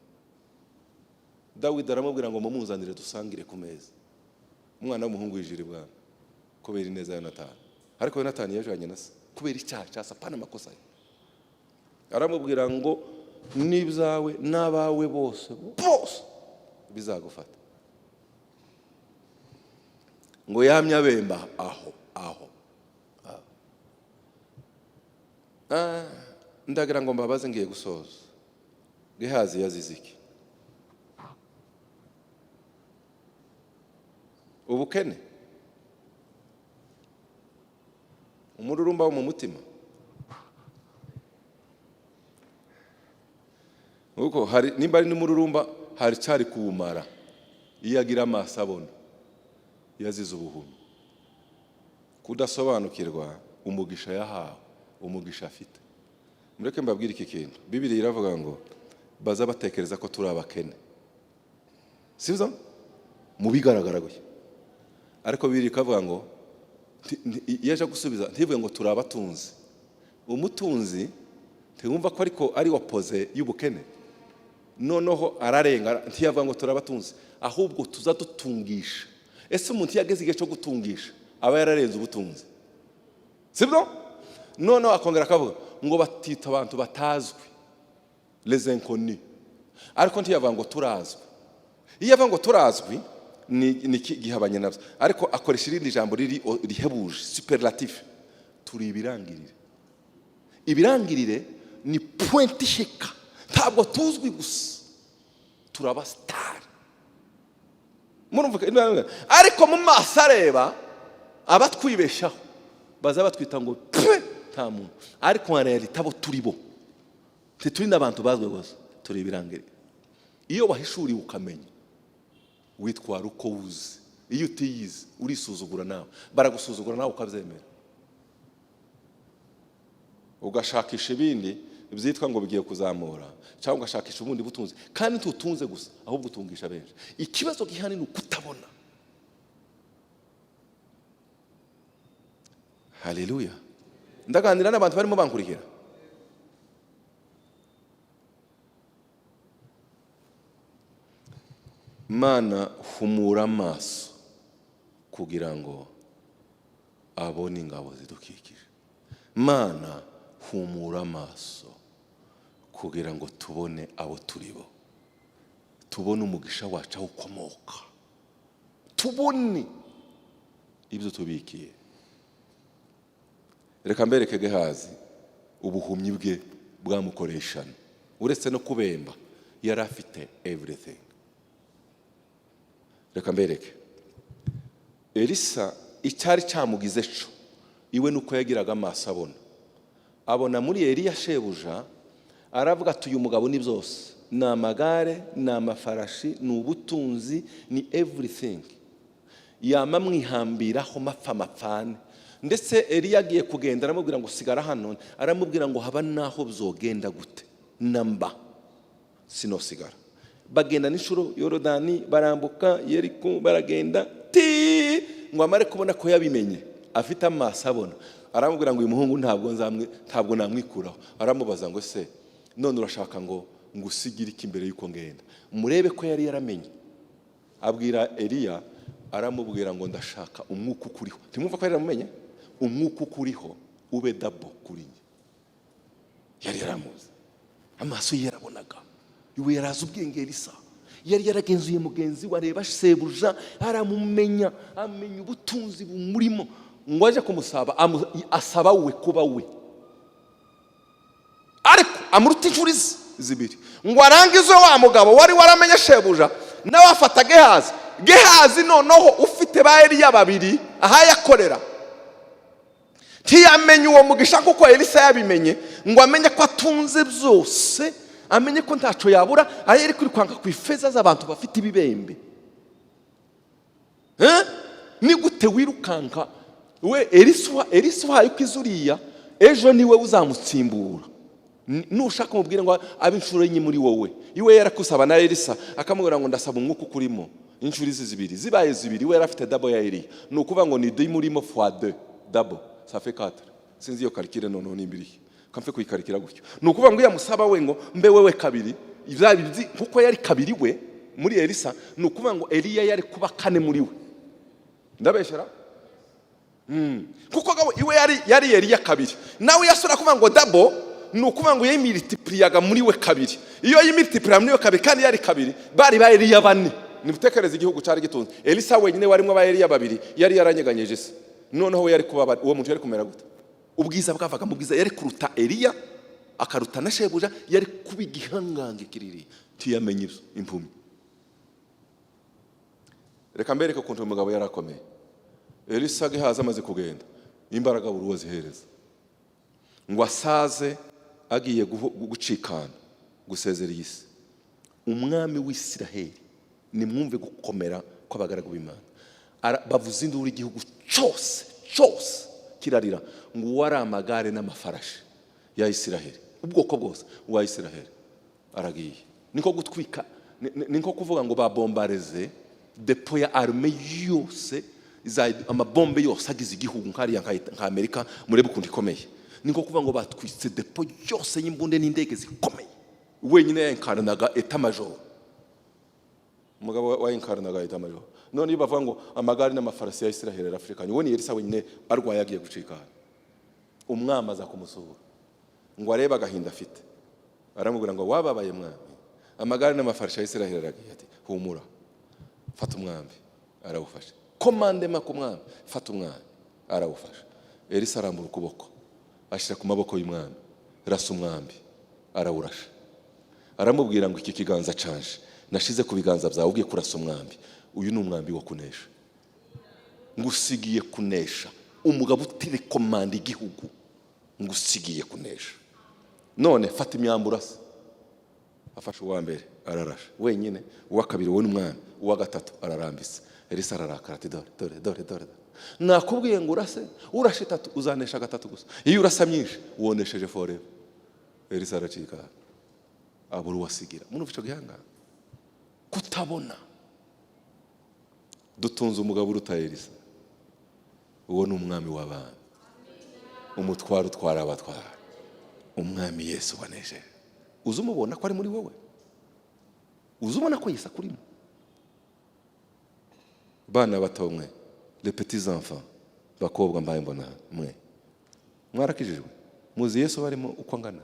Dawidi aramubwira ngo: "Mumuzanire dusangire ku meza." Umwana w'umuhungu yijira ibwami kubera ineza ya Yonatani, ariko Yonatani yajanye na se kubera icyaha cya se, apana amakosa ye. Aramubwira ngo: "N'ibyawe n'abawe bose bose bizagufata." Ngo yamye abemba aho aho aho. Ndagira ngo mbabaze, ngiye gusoza. Gehazi yazize iki? Ubukene, umururumba wo mu mutima. Kuko hari nimba ari n'umururumba, hari cyari kuwumara iyo agira amaso abona. Yazize ubuhumyi, kudasobanukirwa umugisha yahawe, umugisha afite. Mureke mbabwire iki kintu. Bibiri iravuga ngo baza batekereza ko turi abakene, sibyo mu bigaragara gutya, ariko Bibiri ikavuga ngo iyo aje gusubiza ntivuge ngo turi abatunzi. Umutunzi ntiwumva ko ariko ari opposé y'ubukene. Noneho ararenga, ntiyavuga ngo turabatunzi, ahubwo tuza dutungisha. Ese umuntu iyo ageze igihe cyo gutungisha aba yararenze ubutunzi, sibyo? Noneho akongera akavuga ngo batita abantu batazwi, les inconnus, ariko ntiyavuga ngo turazwi. Iyo avuga ngo turazwi ni gihabanye nabyo, ariko akoresha irindi jambo riri rihebuje, superlatif: turi ibirangirire. Ibirangirire ni point ishika. Ntabwo tuzwi gusa, turaba star. Murumva? Ariko mu maso areba abatwibeshaho baza batwita ngo pe nta muntu, ariko en réalité abo turi bo, ntituri n'abantu bazwi gusa, turi ibirangirire. Iyo wahishuriwe ukamenya, witwara uko wuzi. Iyo utiyizi, urisuzugura, nawe baragusuzugura, nawe ukabyemera, ugashakisha ibindi byitwa ngo bigiye kuzamura, cyangwa ugashakisha ubundi butunzi, kandi ntutunze gusa, ahubwo utungisha benshi. Ikibazo gihari ni ukutabona. Haleluya! Ndaganira n'abantu barimo bankurikira. Mana, humura amaso kugira ngo abone ingabo zidukikije. Mana, humura amaso kugira ngo tubone abo turi bo, tubone umugisha wacu aho ukomoka, tubone ibyo tubikiye. Reka mbereke Gehazi ubuhumyi bwe bwamukoreshana. Uretse no kubemba, yari afite everything. Reka mbereke Elisa. Icyari cyamugize cyo iwe nuko yagiraga amaso abona. Abona muri Eliya shebuja, aravuga ati: "Uyu mugabo ni byose, ni amagare, ni amafarashi, ni ubutunzi, ni everything." Yama amwihambiraho mapfa mapfane. Ndetse Eliya agiye kugenda, aramubwira ngo: "Sigara hano." Aramubwira ngo: "Haba naho byogenda gute, namba sinosigara." Bagenda n'inshuro Yorodani, barambuka Yeriko, baragenda ti ngo amare kubona ko yabimenye, afite amaso abona, aramubwira ngo: "Uyu muhungu ntabwo nzamwe, ntabwo namwikuraho." Aramubaza ngo: "Se none urashaka ngo ngusigire iki imbere y'uko ngenda?" Murebe ko yari yaramenye. Abwira Eliya, aramubwira ngo: "Ndashaka umwuka ukuriho." Ntimwumva ko yari yaramumenye? "Umwuka ukuriho ube double kuri njye." Yari yaramuzi, amaso ye yarabonaga, iwe yarazi ubwenge. Elisa yari yaragenzuye mugenzi we, areba sebuja, aramumenya, amenya ubutunzi bumurimo. Ngo aje kumusaba, asaba we kuba we, ariko amuruta inshuro zibiri. Ngo arangize, wa mugabo wari waramenye shebuja nawe afata Gehazi. Gehazi noneho ufite ba Eliya babiri ahayakorera, ntiyamenye uwo mugisha kuko Elisa yabimenye, ngo amenye ko atunze byose, amenye ko ntacyo yabura. Aho yari kwirukanka ku ifeza z'abantu bafite ibibembe. Eh? Ni gute wirukanka we? Elisa, Elisa uhaye uko uriya, ejo niwe uzamutsimbura. Nushaka umubwire ngo abe inshuro enye muri wowe. Iwe yarakusaba na Elisa, akamubwira ngo ndasaba umwuka ukurimo inshuro izi zibiri, zibaye zibiri, we yarafite double ya Eliya. Ni ukuvuga ngo ni deux murimo fois deux, double, ça fait quatre. Sinzi iyo calcul noneho nimba irihe, kamfe kuyikarikira gutyo. Ni ukuvuga ngo iyo amusaba we ngo mbe wewe kabiri, kuko yari kabiri we muri Elisa, ni ukuvuga ngo Eliya yari kuba kane muri we. Ndabeshyera? Kuko gabo iwe yari Eliya kabiri, nawe yasura kuvuga ngo double, ni ukuvuga ngo yimultipliyaga muri we kabiri. Iyo yimultipliya muri we kabiri kandi yari kabiri, bari ba Eliya bane. Nimutekereze igihugu cyari gitunze Elisa wenyine warimo ba Eliya babiri, yari yaranyeganyeje isi. Noneho we yari kuba uwo muntu yari kumera gute? Ubwiza bwavaga mu bwiza, yari kuruta Eliya, akaruta na shebuja, yari kuba igihangange kiriri. Ntiyamenye ibyo, impumyi. Reka mbereke ukuntu uyu mugabo yari akomeye. Elisa Gehazi amaze kugenda, imbaraga buri uwo zihereza ngo asaze, agiye gucikana, gusezera iyi si. Umwami w'Isiraheli, nimwumve gukomera kw'abagaragu b'Imana. Bavuza induru, igihugu cyose cyose kirarira ngo uwari amagare n'amafarashi ya Isiraheli, ubwoko bwose uwa Isiraheli aragiye. Niko gutwika, ni nko kuvuga ngo babombareze dépôt ya armée yose, amabombe yose agize igihugu nkariya nka Amerika, murebe ukuntu ikomeye. Ni nko kuvuga ngo batwitse dépôt yose y'imbunde n'indege zikomeye. Wenyine yincarnaga état-major, umugabo wayincarnaga état-major. None iyo bavuga ngo amagare n'amafarasi ya Isiraheli arafurikanye, uwo ni Elisa wenyine arwaye, agiye gucika. Umwami aza kumusura ngo arebe agahinda afite. Aramubwira ngo wababaye mwami, amagare n'amafarasi ya Isiraheli aragiye. Ati humura, fata umwambi. Arawufashe. Commandement ku mwami, fata umwambi. Arawufasha. Elisa arambura ukuboko, ashyira ku maboko y'umwami, rasa umwambi. Arawurasha. Aramubwira ngo iki kiganza canje nashize ku biganza byawe ugiye kurasa umwambi, uyu ni umwambi wo kunesha, ngusigiye kunesha. Umugabo utirekomanda igihugu, ngusigiye kunesha. None fata imyambi urasa. Afashe uwa mbere, ararasha wenyine. Uwa kabiri, wowe n'umwami. Uwa gatatu ararambise. Elisa ararakara ati dore, dore, dore, dore, nakubwiye ngo urase, urashe itatu uzanesha gatatu gusa, iyo urasa myinshi wonesheje forever. Elisa aracika, abura uwasigira. Murumva icyo gihangano kutabona? Dutunze umugabo uruta Elisa. Uwo ni umwami w'abami, umutwaro utwara abatwara, umwami Yesu wanejeje. Uzi umubona ko ari muri wowe? Uzi ubona ko Yesu akurimo? Bana bato mwe, les petits enfants, bakobwa mbaye mbona mwe mwarakijijwe, muzi Yesu barimo uko angana?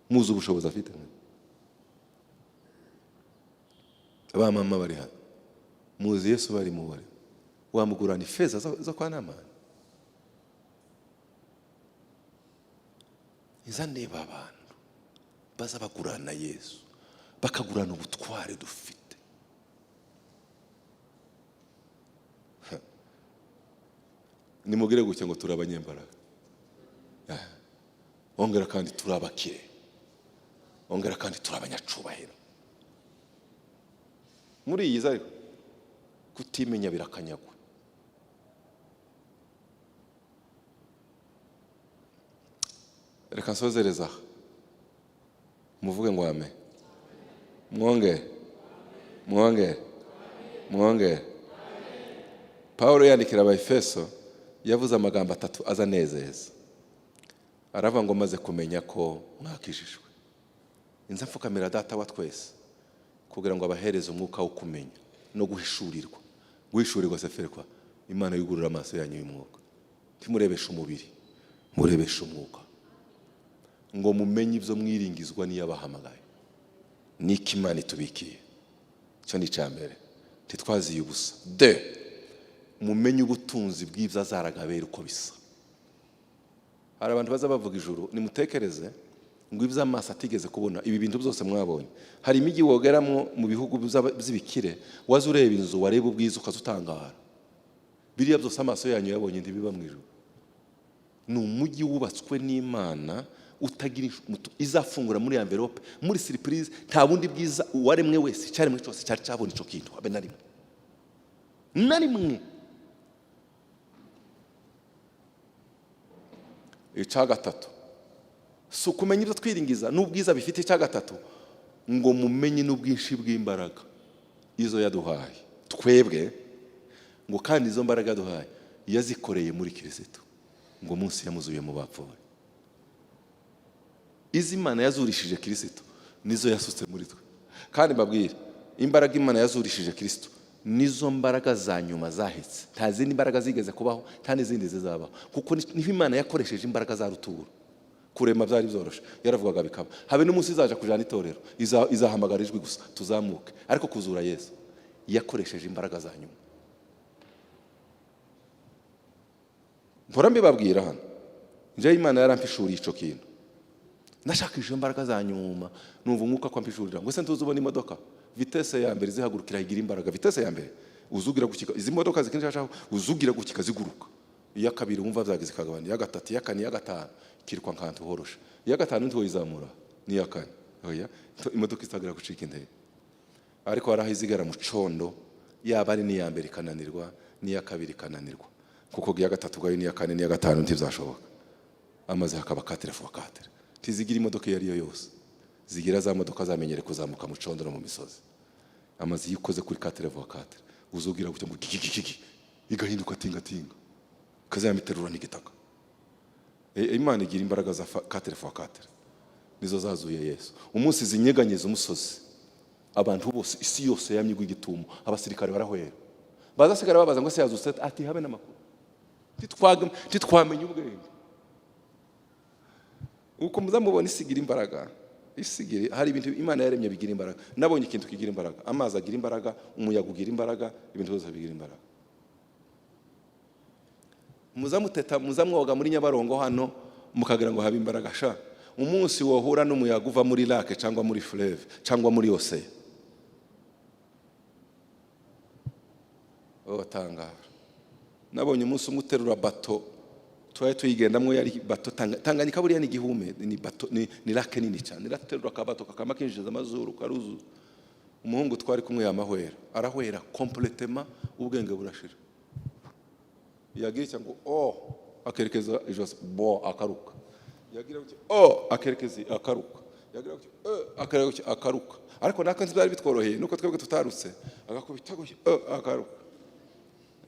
Muzi ubushobozi afite mwe? Ba mama bari hano, muzi Yesu barimo? Bari wamugurana ifeza zo kwa Namani? Iza ndeba abantu baza bagurana Yesu, bakagurana ubutware dufite. Nimugire gutya ngo turi abanyembaraga. Ongera kandi turi abakire, ongera kandi turi abanyacubahiro muri iyi ariko kutimenya birakanyagwa. Reka nsozereza aha, muvuge ngo ame. Mwongere, mwongere, mwongere. Pawulo yandikira Abaefeso yavuze amagambo atatu aza anezeza. Aravuga ngo maze kumenya ko mwakijijwe, inza mfukamira Data wa twese kugira ngo abahereze umwuka wo kumenya no guhishurirwa. Guhishurirwa seferwa, Imana yugurura amaso yanyu y'umwuka, ntimurebeshe umubiri, murebeshe umwuka, ngo mumenye ibyo mwiringizwa n'iyabahamagaye, niko Imana itubikiye. Icyo ni icya mbere, ntitwaziye ubusa. De mumenye ubutunzi bw'ibyo azaragabera uko bisa. Hari abantu baza bavuga ijuru, nimutekereze ngo ibyo amaso atigeze kubona, ibi bintu byose mwabonye. Hari imijyi wogeramo mu bihugu by'ibikire, waza ureba inzu, wareba ubwiza ukaza utangara. Biriya byose amaso yanyu yabonye ntibiba mu ijuru. Ni umujyi wubatswe n'Imana utagira izafungura muri envelope, muri surprise. Nta bundi bwiza uwaremwe wese, icyaremwe cyose cyari cyabona icyo kintu, habe na rimwe, na rimwe. Icya gatatu, Si ukumenya ibyo twiringiza n'ubwiza bifite. Icya gatatu ngo mumenye n'ubwinshi bw'imbaraga izo yaduhaye twebwe, ngo kandi izo mbaraga yaduhaye yazikoreye muri Kirisito, ngo munsi yamuzuye mu bapfuye. Izi Imana yazurishije Kirisito nizo yasutse muri twe. Kandi mbabwire, imbaraga Imana yazurishije Kirisito nizo mbaraga za nyuma zahetse. Nta zindi mbaraga zigeze kubaho, nta n'izindi zizabaho, kuko niho Imana yakoresheje imbaraga za rutura. Kurema byari byoroshe, yaravugaga bikaba. Habe n'umunsi izaja kujana itorero, izahamagara ijwi gusa tuzamuke. Ariko kuzura Yesu yakoresheje imbaraga za nyuma. Mpora mbibabwira hano, njyewe Imana yarampishuriye ico kintu. Nashakishije imbaraga za nyuma, numva umwuka ko ampishurira ngo ese ntuzi ubona imodoka vitesse ya mbere zihagurukira igira imbaraga. Vitesse ya mbere uzugira gukika, izi modoka zikinshashaho uzugira gukika ziguruka. Iya kabiri wumva byageze ikagabana, iya gatatu, iya kane, iya gatanu kirwa nkantu horoshe. Iya gatanu ntiwoyizamura, n'iya kane oya, imodoka itagira gucika intege. Ariko hari aho izigara mu condo, yaba ari n'iya mbere ikananirwa, n'iya kabiri ikananirwa, kuko iya gatatu ubwayo n'iya kane n'iya gatanu ntibyashoboka. Amaze hakaba quatre fois quatre. Ntizigira imodoka iyo ari yo yose, zigira za modoka zamenyere kuzamuka mu condo no mu misozi. Amazi iyo ukoze kuri quatre fois quatre, uzugira gutya ngo gigigigi, igahinduka tingatinga, ikazayamiterura n'igitaka. Imana igira imbaraga za quatre fois quatre, nizo zazuye Yesu. Umunsi zinyeganyeza umusozi, abantu bose, isi yose yamye igwa igitumo, abasirikare barahwera, bazasigara babaza ngo se yazutse? Ati habe n'amakuru, ntitwamenya ubwenge. Uko muzamubona isigira imbaraga, isigira. Hari ibintu Imana yaremye bigira imbaraga. Nabonye ikintu kigira imbaraga: amazi agira imbaraga, umuyaga ugira imbaraga, ibintu byose bigira imbaraga. Muzamuteta, muzamwoga muri Nyabarongo hano, mukagira ngo habe imbaraga sha. Umunsi wohura n'umuyaga uva muri lac cyangwa muri fleuve cyangwa muri océan, batangara. Nabonye umunsi umwe uterura bato twari tuyigendamo, yari bato Tanganyika buriya ni igihume, ni bato, ni lac nini cyane. Iraterura akabato kakama kinjiza amazuru karuzuza. Umuhungu twari kumwe yamahwera, arahwera complètement, ubwenge burashira. Yagira icyo ngo oh, akerekeza ijosi bo akaruka. Yagira gutya oh, akerekeza akaruka. Yagira gutya eh, akaruka akaruka. Ariko natwe ntibyari bitworoheye, nuko twebwe tutarutse, agakubita gutya eh, akaruka.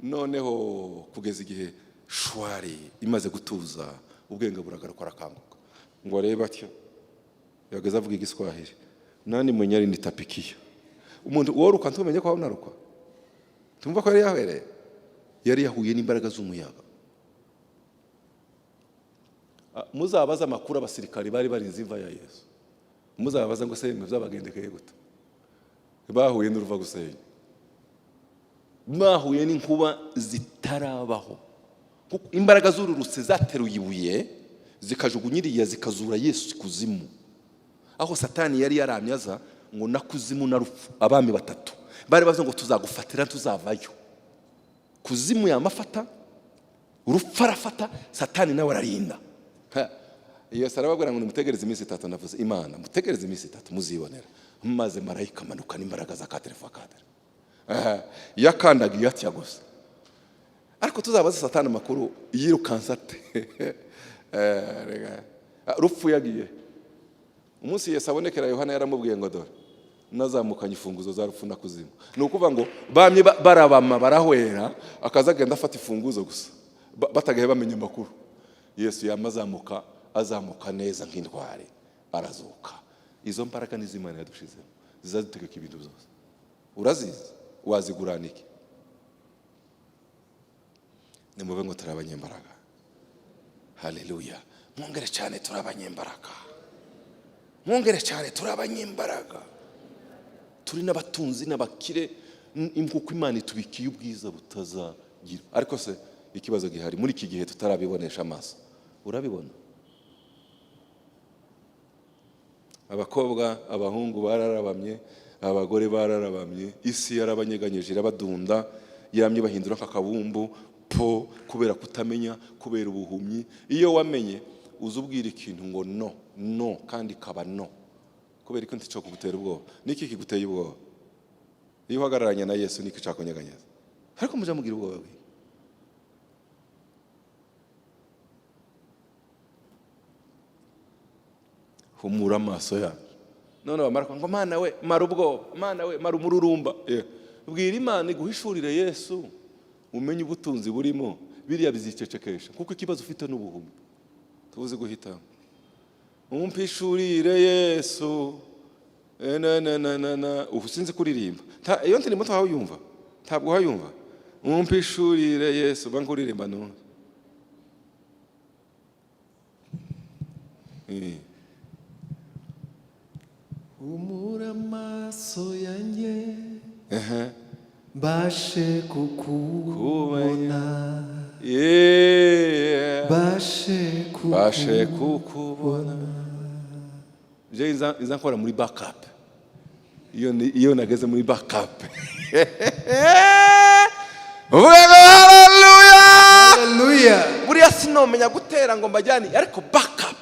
Noneho kugeza igihe shwari imaze gutuza, ubwenge buragaruka, arakanguka ngo arebe atyo, yageze avuga Igiswahili: "Nani mwenye alinitapikia?" Umuntu woruka ntumenye ko unaruka, tumva ko yari yahwereye, yari yahuye n'imbaraga z'umuyaga. Muzabaze amakuru abasirikari bari barinze imva ya Yesu, muzababaza ngo se yemwe byabagendekeye gute? Bahuye n'uruva gusenya, bahuye n'inkuba zitarabaho, kuko imbaraga zururutse zateruye ibuye zikajugunya iriya, zikazura Yesu ikuzimu aho Satani yari yaramye aza ngo na kuzimu na rupfu. Abami batatu bari bavuze ngo tuzagufatira tuzavayo. Kuzimu yamafata, urupfu arafata, Satani nawe ararinda. Ha, Yesu arababwira ngo nimutegereze iminsi 3. Navuze Imana, mutegereze iminsi 3 muzibonera. Maze marayika amanuka n'imbaraga za quatre fois quatre. Yakandaga iyo atya gusa. Ariko tuzabaze Satani amakuru, yirukansa ate? Rega. Rupfu yagiye. Umunsi Yesu abonekera Yohana yaramubwiye ngo dore nazamukanye imfunguzo za rupfu na kuzimu. Ni ukuvuga ngo bamye barabama barahwera, akaza agenda afata imfunguzo gusa, batagaye bamenya amakuru. Yesu yamazamuka, azamuka neza nk'intwari, arazuka. Izo mbaraga nizo Imana yadushizemo, zizadutegeka ibintu byose. Urazizi? Wazigurana iki? Nimuve ngo turi abanyembaraga. Haleluya! Mwongere cyane, turi abanyembaraga. Mwongere cyane, turi abanyembaraga. Turi n'abatunzi n'abakire, kuko Imana itubikiye ubwiza butazagira. Ariko se ikibazo gihari muri iki gihe tutarabibonesha amaso, urabibona? Abakobwa, abahungu bararabamye, abagore bararabamye, isi yarabanyeganyeje, irabadunda, yamye bahindura nk'akabumbu po, kubera kutamenya, kubera ubuhumyi. Iyo wamenye uza ubwira ikintu ngo no no, kandi kaba no, kubera ko ntico kugutera ubwoba. Niki kiguteye ubwoba? Iyo uhagararanye na Yesu, niki cakunyeganyeza? Ariko muja mugira ubwoba bwinshi. Humura amaso yacu. None bamara kuvuga ngo: "Mana we, mara ubwoba, Mana we, mara umururumba." Bwira Imana iguhishurire Yesu, umenye ubutunzi burimo. Biriya bizicecekesha, kuko ikibazo ufite n'ubuhumyi, tuzi guhitamo. Umpishurire Yesu. Na na na na na, ubu sinzi kuririmba. Iyo ndirimbo ntawuyumva, ntabwo uhayumva. Umpishurire Yesu, ba nkuririmba none. Humura amaso yanjye, mbashe kukubona. Mbashe Bashe kukubona. Kukubona. Je nza nkora muri backup. Iyo nageze muri backup, uvuga ngo haleluya. Haleluya. Buriya sinomenya gutera ngo mbajyane, ariko backup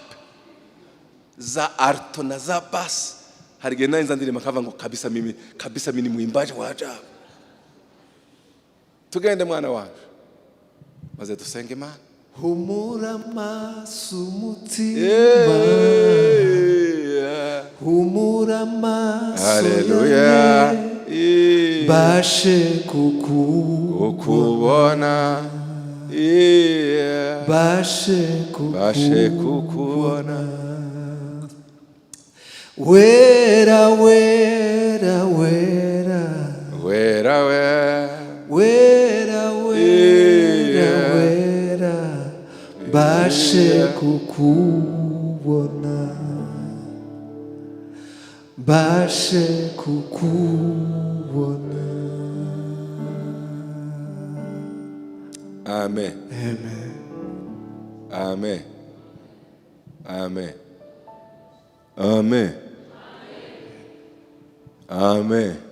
za alto na za bass, hari igihe nari nza ndirimba nkavuga ngo: "Kabisa mimi, kabisa mimi ni mwimbaji wa ajabu." Tugende, mwana wanje, maze dusenge Imana. Humura amaso umutima. Humura amaso Haleluya. yanjye, mbashe kukubona. Kukubona. Mbashe Bashe kukubona. kukubona. Wera, wera, wera. Wera we. Wera, wera, wera, mbashe kukubona, mbashe kukubona. Amen, amen, amen, amen, amen.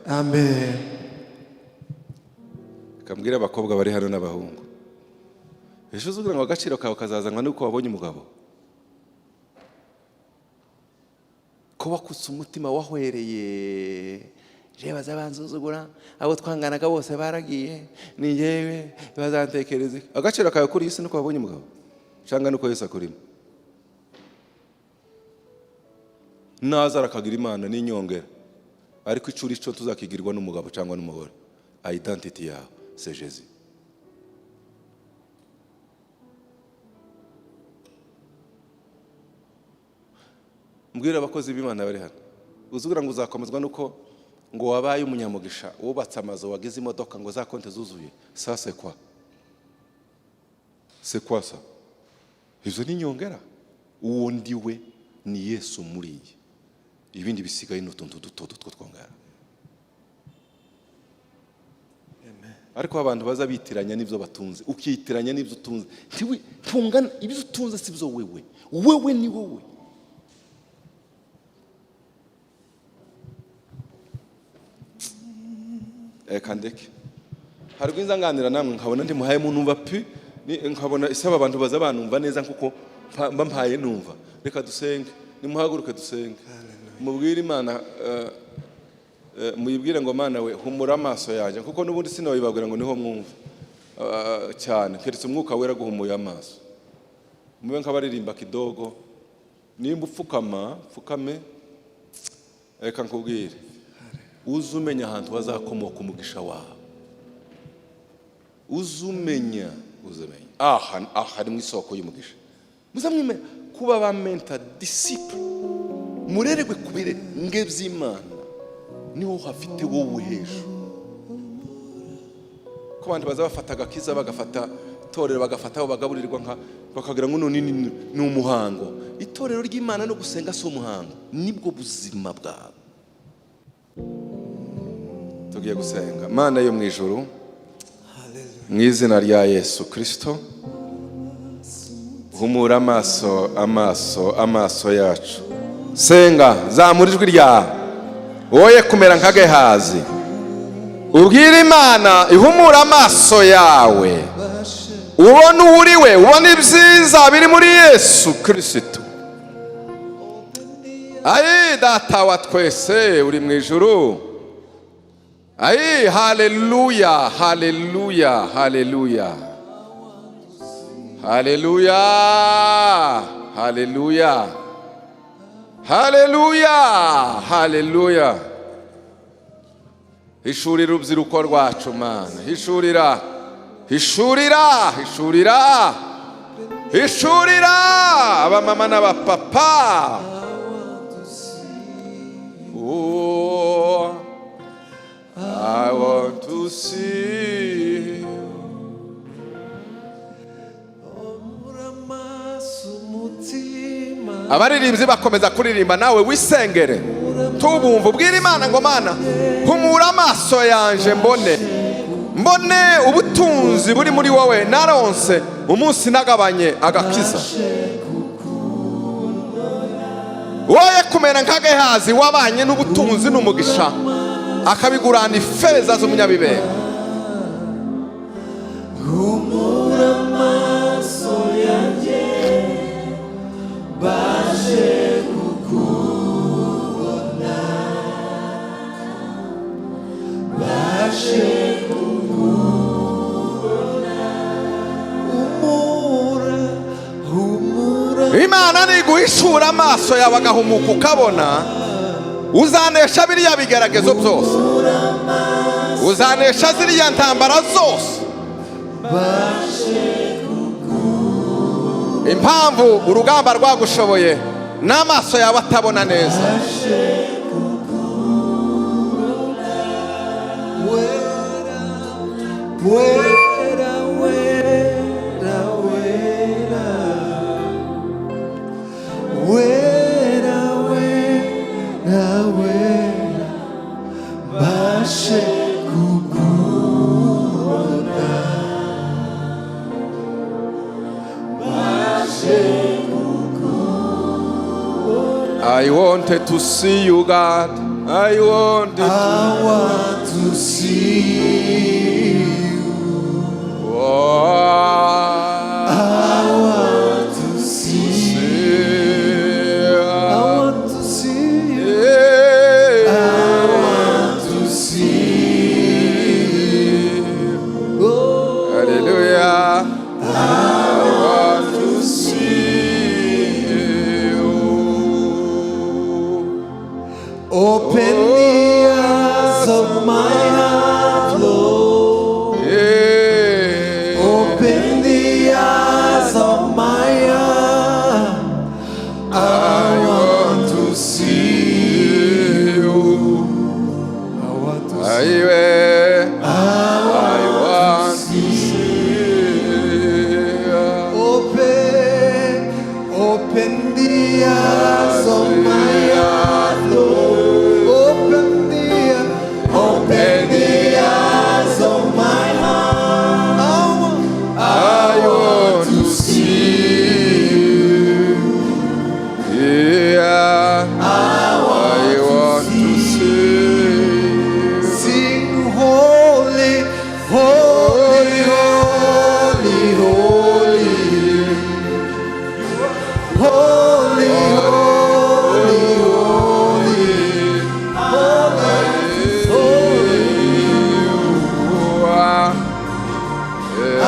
Amen. Kambwira abakobwa bari hano n'abahungu: ejo uzugira ngo agaciro kawe kazazanwa nuko wabonye umugabo, ko wakutse umutima, wahwereye je baza bansuzugura, abo twanganaga bose baragiye, ni njyewe bazantekereza iki? Agaciro kawe kuri iyi si nuko wabonye umugabo, cyangwa nuko Yesu akurimo? Naza arakagira Imana n'inyongera, ariko icyo uri cyo tuzakigirwa n'umugabo cyangwa n'umugore. Identity yawe, c'est Jésus. Mbwira abakozi b'Imana bari hano: uzugira ngo uzakomezwa nuko ngo wabaye umunyamugisha, wubatse amazu, wagize imodoka, ngo za konti zuzuye? Ça, c'est quoi? C'est quoi ça? Izo ni inyongera. Uwo ndi we ni Yesu muri iyi, ibindi bisigaye ni utuntu duto duto twongera. Ariko abantu baza bitiranya n'ibyo batunze, ukitiranya n'ibyo utunze. Ntungana ibyo utunze, si byo wewe. Wewe ni wowe. Reka ndeke. Hari ubwo nganira namwe nkabona ndi muhaye numva pi nkabona isaba abantu baza banumva neza, nkuko mba mpaye numva. Reka dusenge. Nimuhaguruke dusenge, mubwire Imana, muyibwire ngo: "Mana we, humura amaso yanjye," kuko n'ubundi sinabibabwira ngo niho mwumva cyane, keretse Umwuka Wera guhumuye amaso. Mube nk'abaririmba kidogo. Nimba upfukama, pfukame. Reka nkubwire: uze umenya ahantu hazakomoka umugisha wawe. Uze umenya, uze umenya aha, aha ni mu isoko y'umugisha. Muzamwimenya kuba ba mentor disciple, murererwe ku birenge by'Imana, niho hafite wowe hejuru. Ko abantu baza bafata agakiza, bagafata itorero, bagafata aho bagaburirwa, nka bakagira ngo none ni umuhango. Itorero ry'Imana no gusenga si umuhango, nibwo buzima bwawe. Tugiye gusenga. Mana yo mu ijuru, mu izina rya Yesu Kirisito, humura amaso, amaso, amaso yacu. Senga, zamura ijwi ryawe, woye kumera nka Gehazi. Ubwire Imana ihumura amaso yawe, ubone uwo uri we, ubone ibyiza biri muri Yesu Kirisito. Ayi Data wa twese uri mu ijuru, ayi, haleluya, haleluya, haleluya, haleluya, haleluya. Haleluya, haleluya! Hishurira urubyiruko rwacu, Mana. Hishurira, hishurira, hishurira, hishurira abamama n'abapapa. Oh, I want to see you. Humura amaso umutima. Abaririmbyi bakomeza kuririmba, nawe wisengere, tubumva ubwira Imana ngo: "Mana, humura amaso yanje, mbone, mbone ubutunzi buri muri wowe naronse umunsi nagabanye agakiza." Woye kumera nka Gehazi wabanye n'ubutunzi n'umugisha, akabigurana ifeza z'umunyabibembe. Humura amaso yanjye, mbashe kukubona, mbashe kukubona. Humura, humura. Imana niguhishura, amaso yawe agahumuka, ukabona, uzanesha biriya bigeragezo byose, uzanesha ziriya ntambara zose. Mbashe. Impamvu urugamba rwagushoboye n'amaso yawe atabona neza. Mbashe kukubona. Wera, wera, wera, wera, wera, wera, wera, mbashe kukubona, mbashe. I wanted to see you, God. I wanted to. I want to see you. Oh, I want to see. I want to see you. I want to see you. Oh, Hallelujah. I want to see you. Open the eyes of my heart, Lord. Yeah. Open the eyes of my heart. I want to see you. I want to see. Aye, I I want to see you. Open, open the eyes of my heart, Lord. Open the eyes of my heart. I want to see you. Yeah. I want to see you. Sing holy, holy, holy, holy. Holy, holy, holy, holy.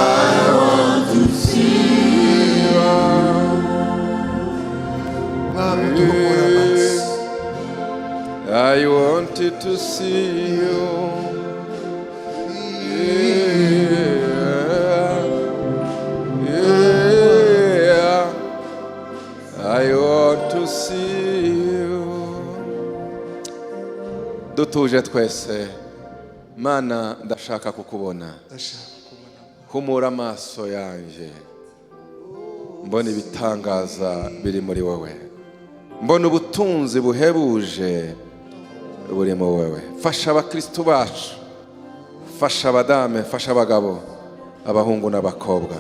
I want to see you. Mwami, duhumura amaso. I wanted to see you. Yeah. I want to see you. Dutuje twese. Mana, ndashaka kukubona. Ndashaka kubona. Humura amaso yanjye, mbona ibitangaza biri muri wowe, mbona ubutunzi buhebuje buri mu wowe. Fasha abakristo bacu, fasha abadame, fasha abagabo, abahungu n'abakobwa.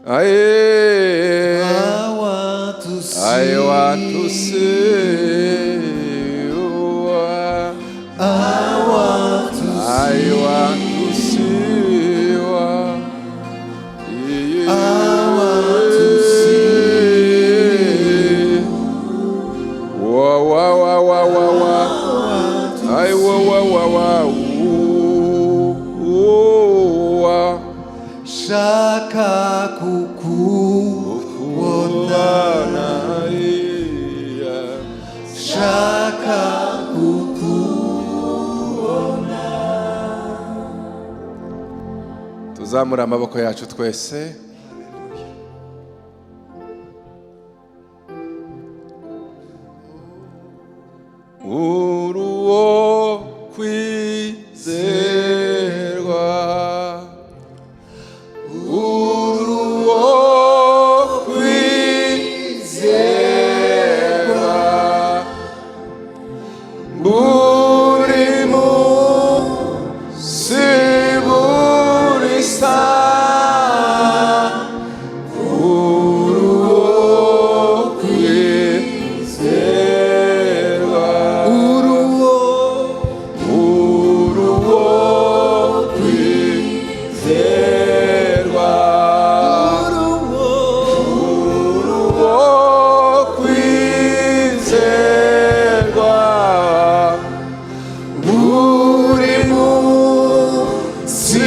Aye. I want to see. I want to see you. I want to I want to see you. I want to see. Wa wa wa wa wa wa. I wa wa wa wa. Ooh, ooh, wa. Shaka kukubona. Kubona, yeah. Nshaka kukubona. Tuzamure amaboko yacu twese. Uruwo kwizerwa, uruwo kwizerwa, buri munsi, buri saha, uruwo kwizerwa, Uruwo uruwo kwizerwa, Uruwo uruwo kwizerwa, buri munsi,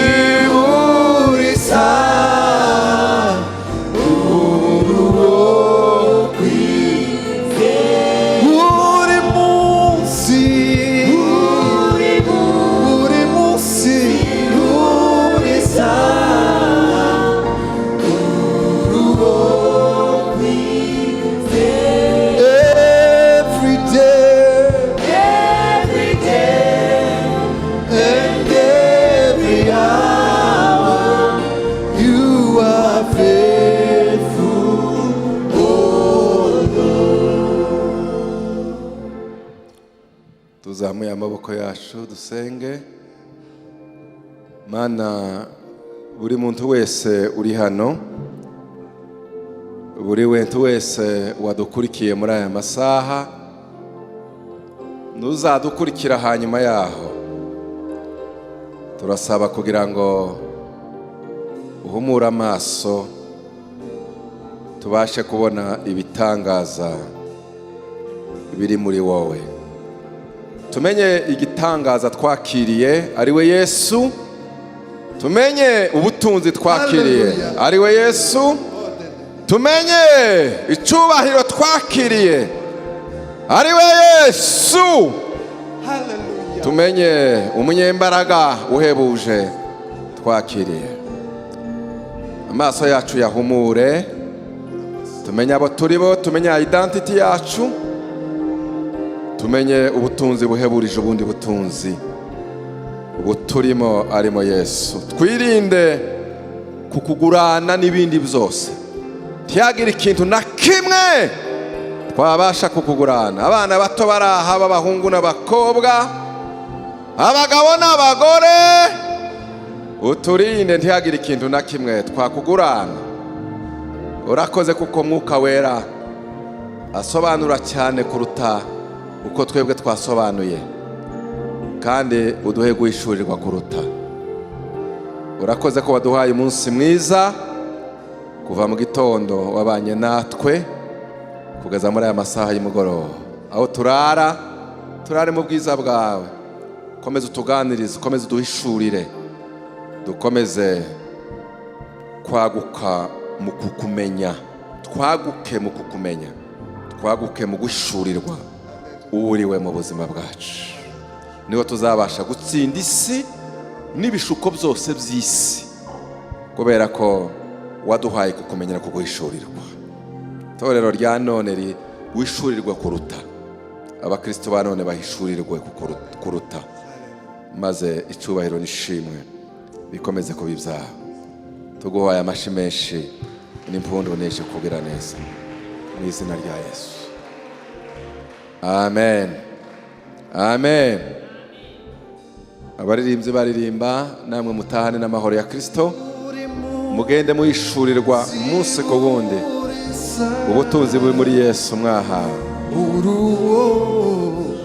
buri saha, uruwo kwizerwa, buri munsi, buri munsi, buri saha, uruwo kwizerwa, every day. Every day And every hour, you are faithful, oh Lord. Tuzamuye amaboko yacu dusenge. Mana, buri muntu wese uri hano, buri muntu wese wadukurikiye muri aya masaha, nuzadukurikira hanyuma yaho, turasaba kugira ngo uhumure amaso, tubashe kubona ibitangaza biri muri wowe, tumenye igitangaza twakiriye ari we Yesu, tumenye ubutunzi twakiriye Hallelujah. ari we Yesu, tumenye icyubahiro twakiriye ari we Yesu, Hallelujah. tumenye umunyembaraga uhebuje twakiriye. Amaso yacu yahumure, tumenye abo turi bo, tumenye identity yacu, tumenye ubutunzi buheburije ubundi butunzi buturimo, arimo Yesu. Twirinde kukugurana n'ibindi byose, ntihagire ikintu na kimwe twabasha kukugurana. Abana bato bari aha b'abahungu n'abakobwa, abagabo n'abagore, uturinde ntihagire ikintu na kimwe twakugurana. Urakoze kuko Mwuka Wera asobanura cyane kuruta uko twebwe twasobanuye, kandi uduhe guhishurirwa kuruta. Urakoze ko waduhaye umunsi mwiza. Kuva mu gitondo wabanye natwe kugeza muri aya masaha y'umugoroba. Aho turara, turare mu bwiza bwawe. Komeza utuganirize, ukomeze uduhishurire, dukomeze kwaguka mu kukumenya, twaguke mu kukumenya, twaguke mu guhishurirwa uwo uriwe mu buzima bwacu. Niho tuzabasha gutsinda isi n'ibishuko byose by'isi, kubera ko waduhaye kukumenya no kuguhishurirwa. Itorero rya none wishurirwe kuruta, abakristo ba none bahishurirwe kuruta, maze icyubahiro n'ishimwe bikomeze kuba ibyaha. Tuguhaye amashi menshi n'impundu nyinshi kugira neza, mu izina rya Yesu, amen, amen. Abaririmbyi baririmba, namwe mutahane n'amahoro ya Kristo, mugende muhishurirwa umunsi ku wundi ubutunzi buri muri Yesu mwahawe. Uruwo.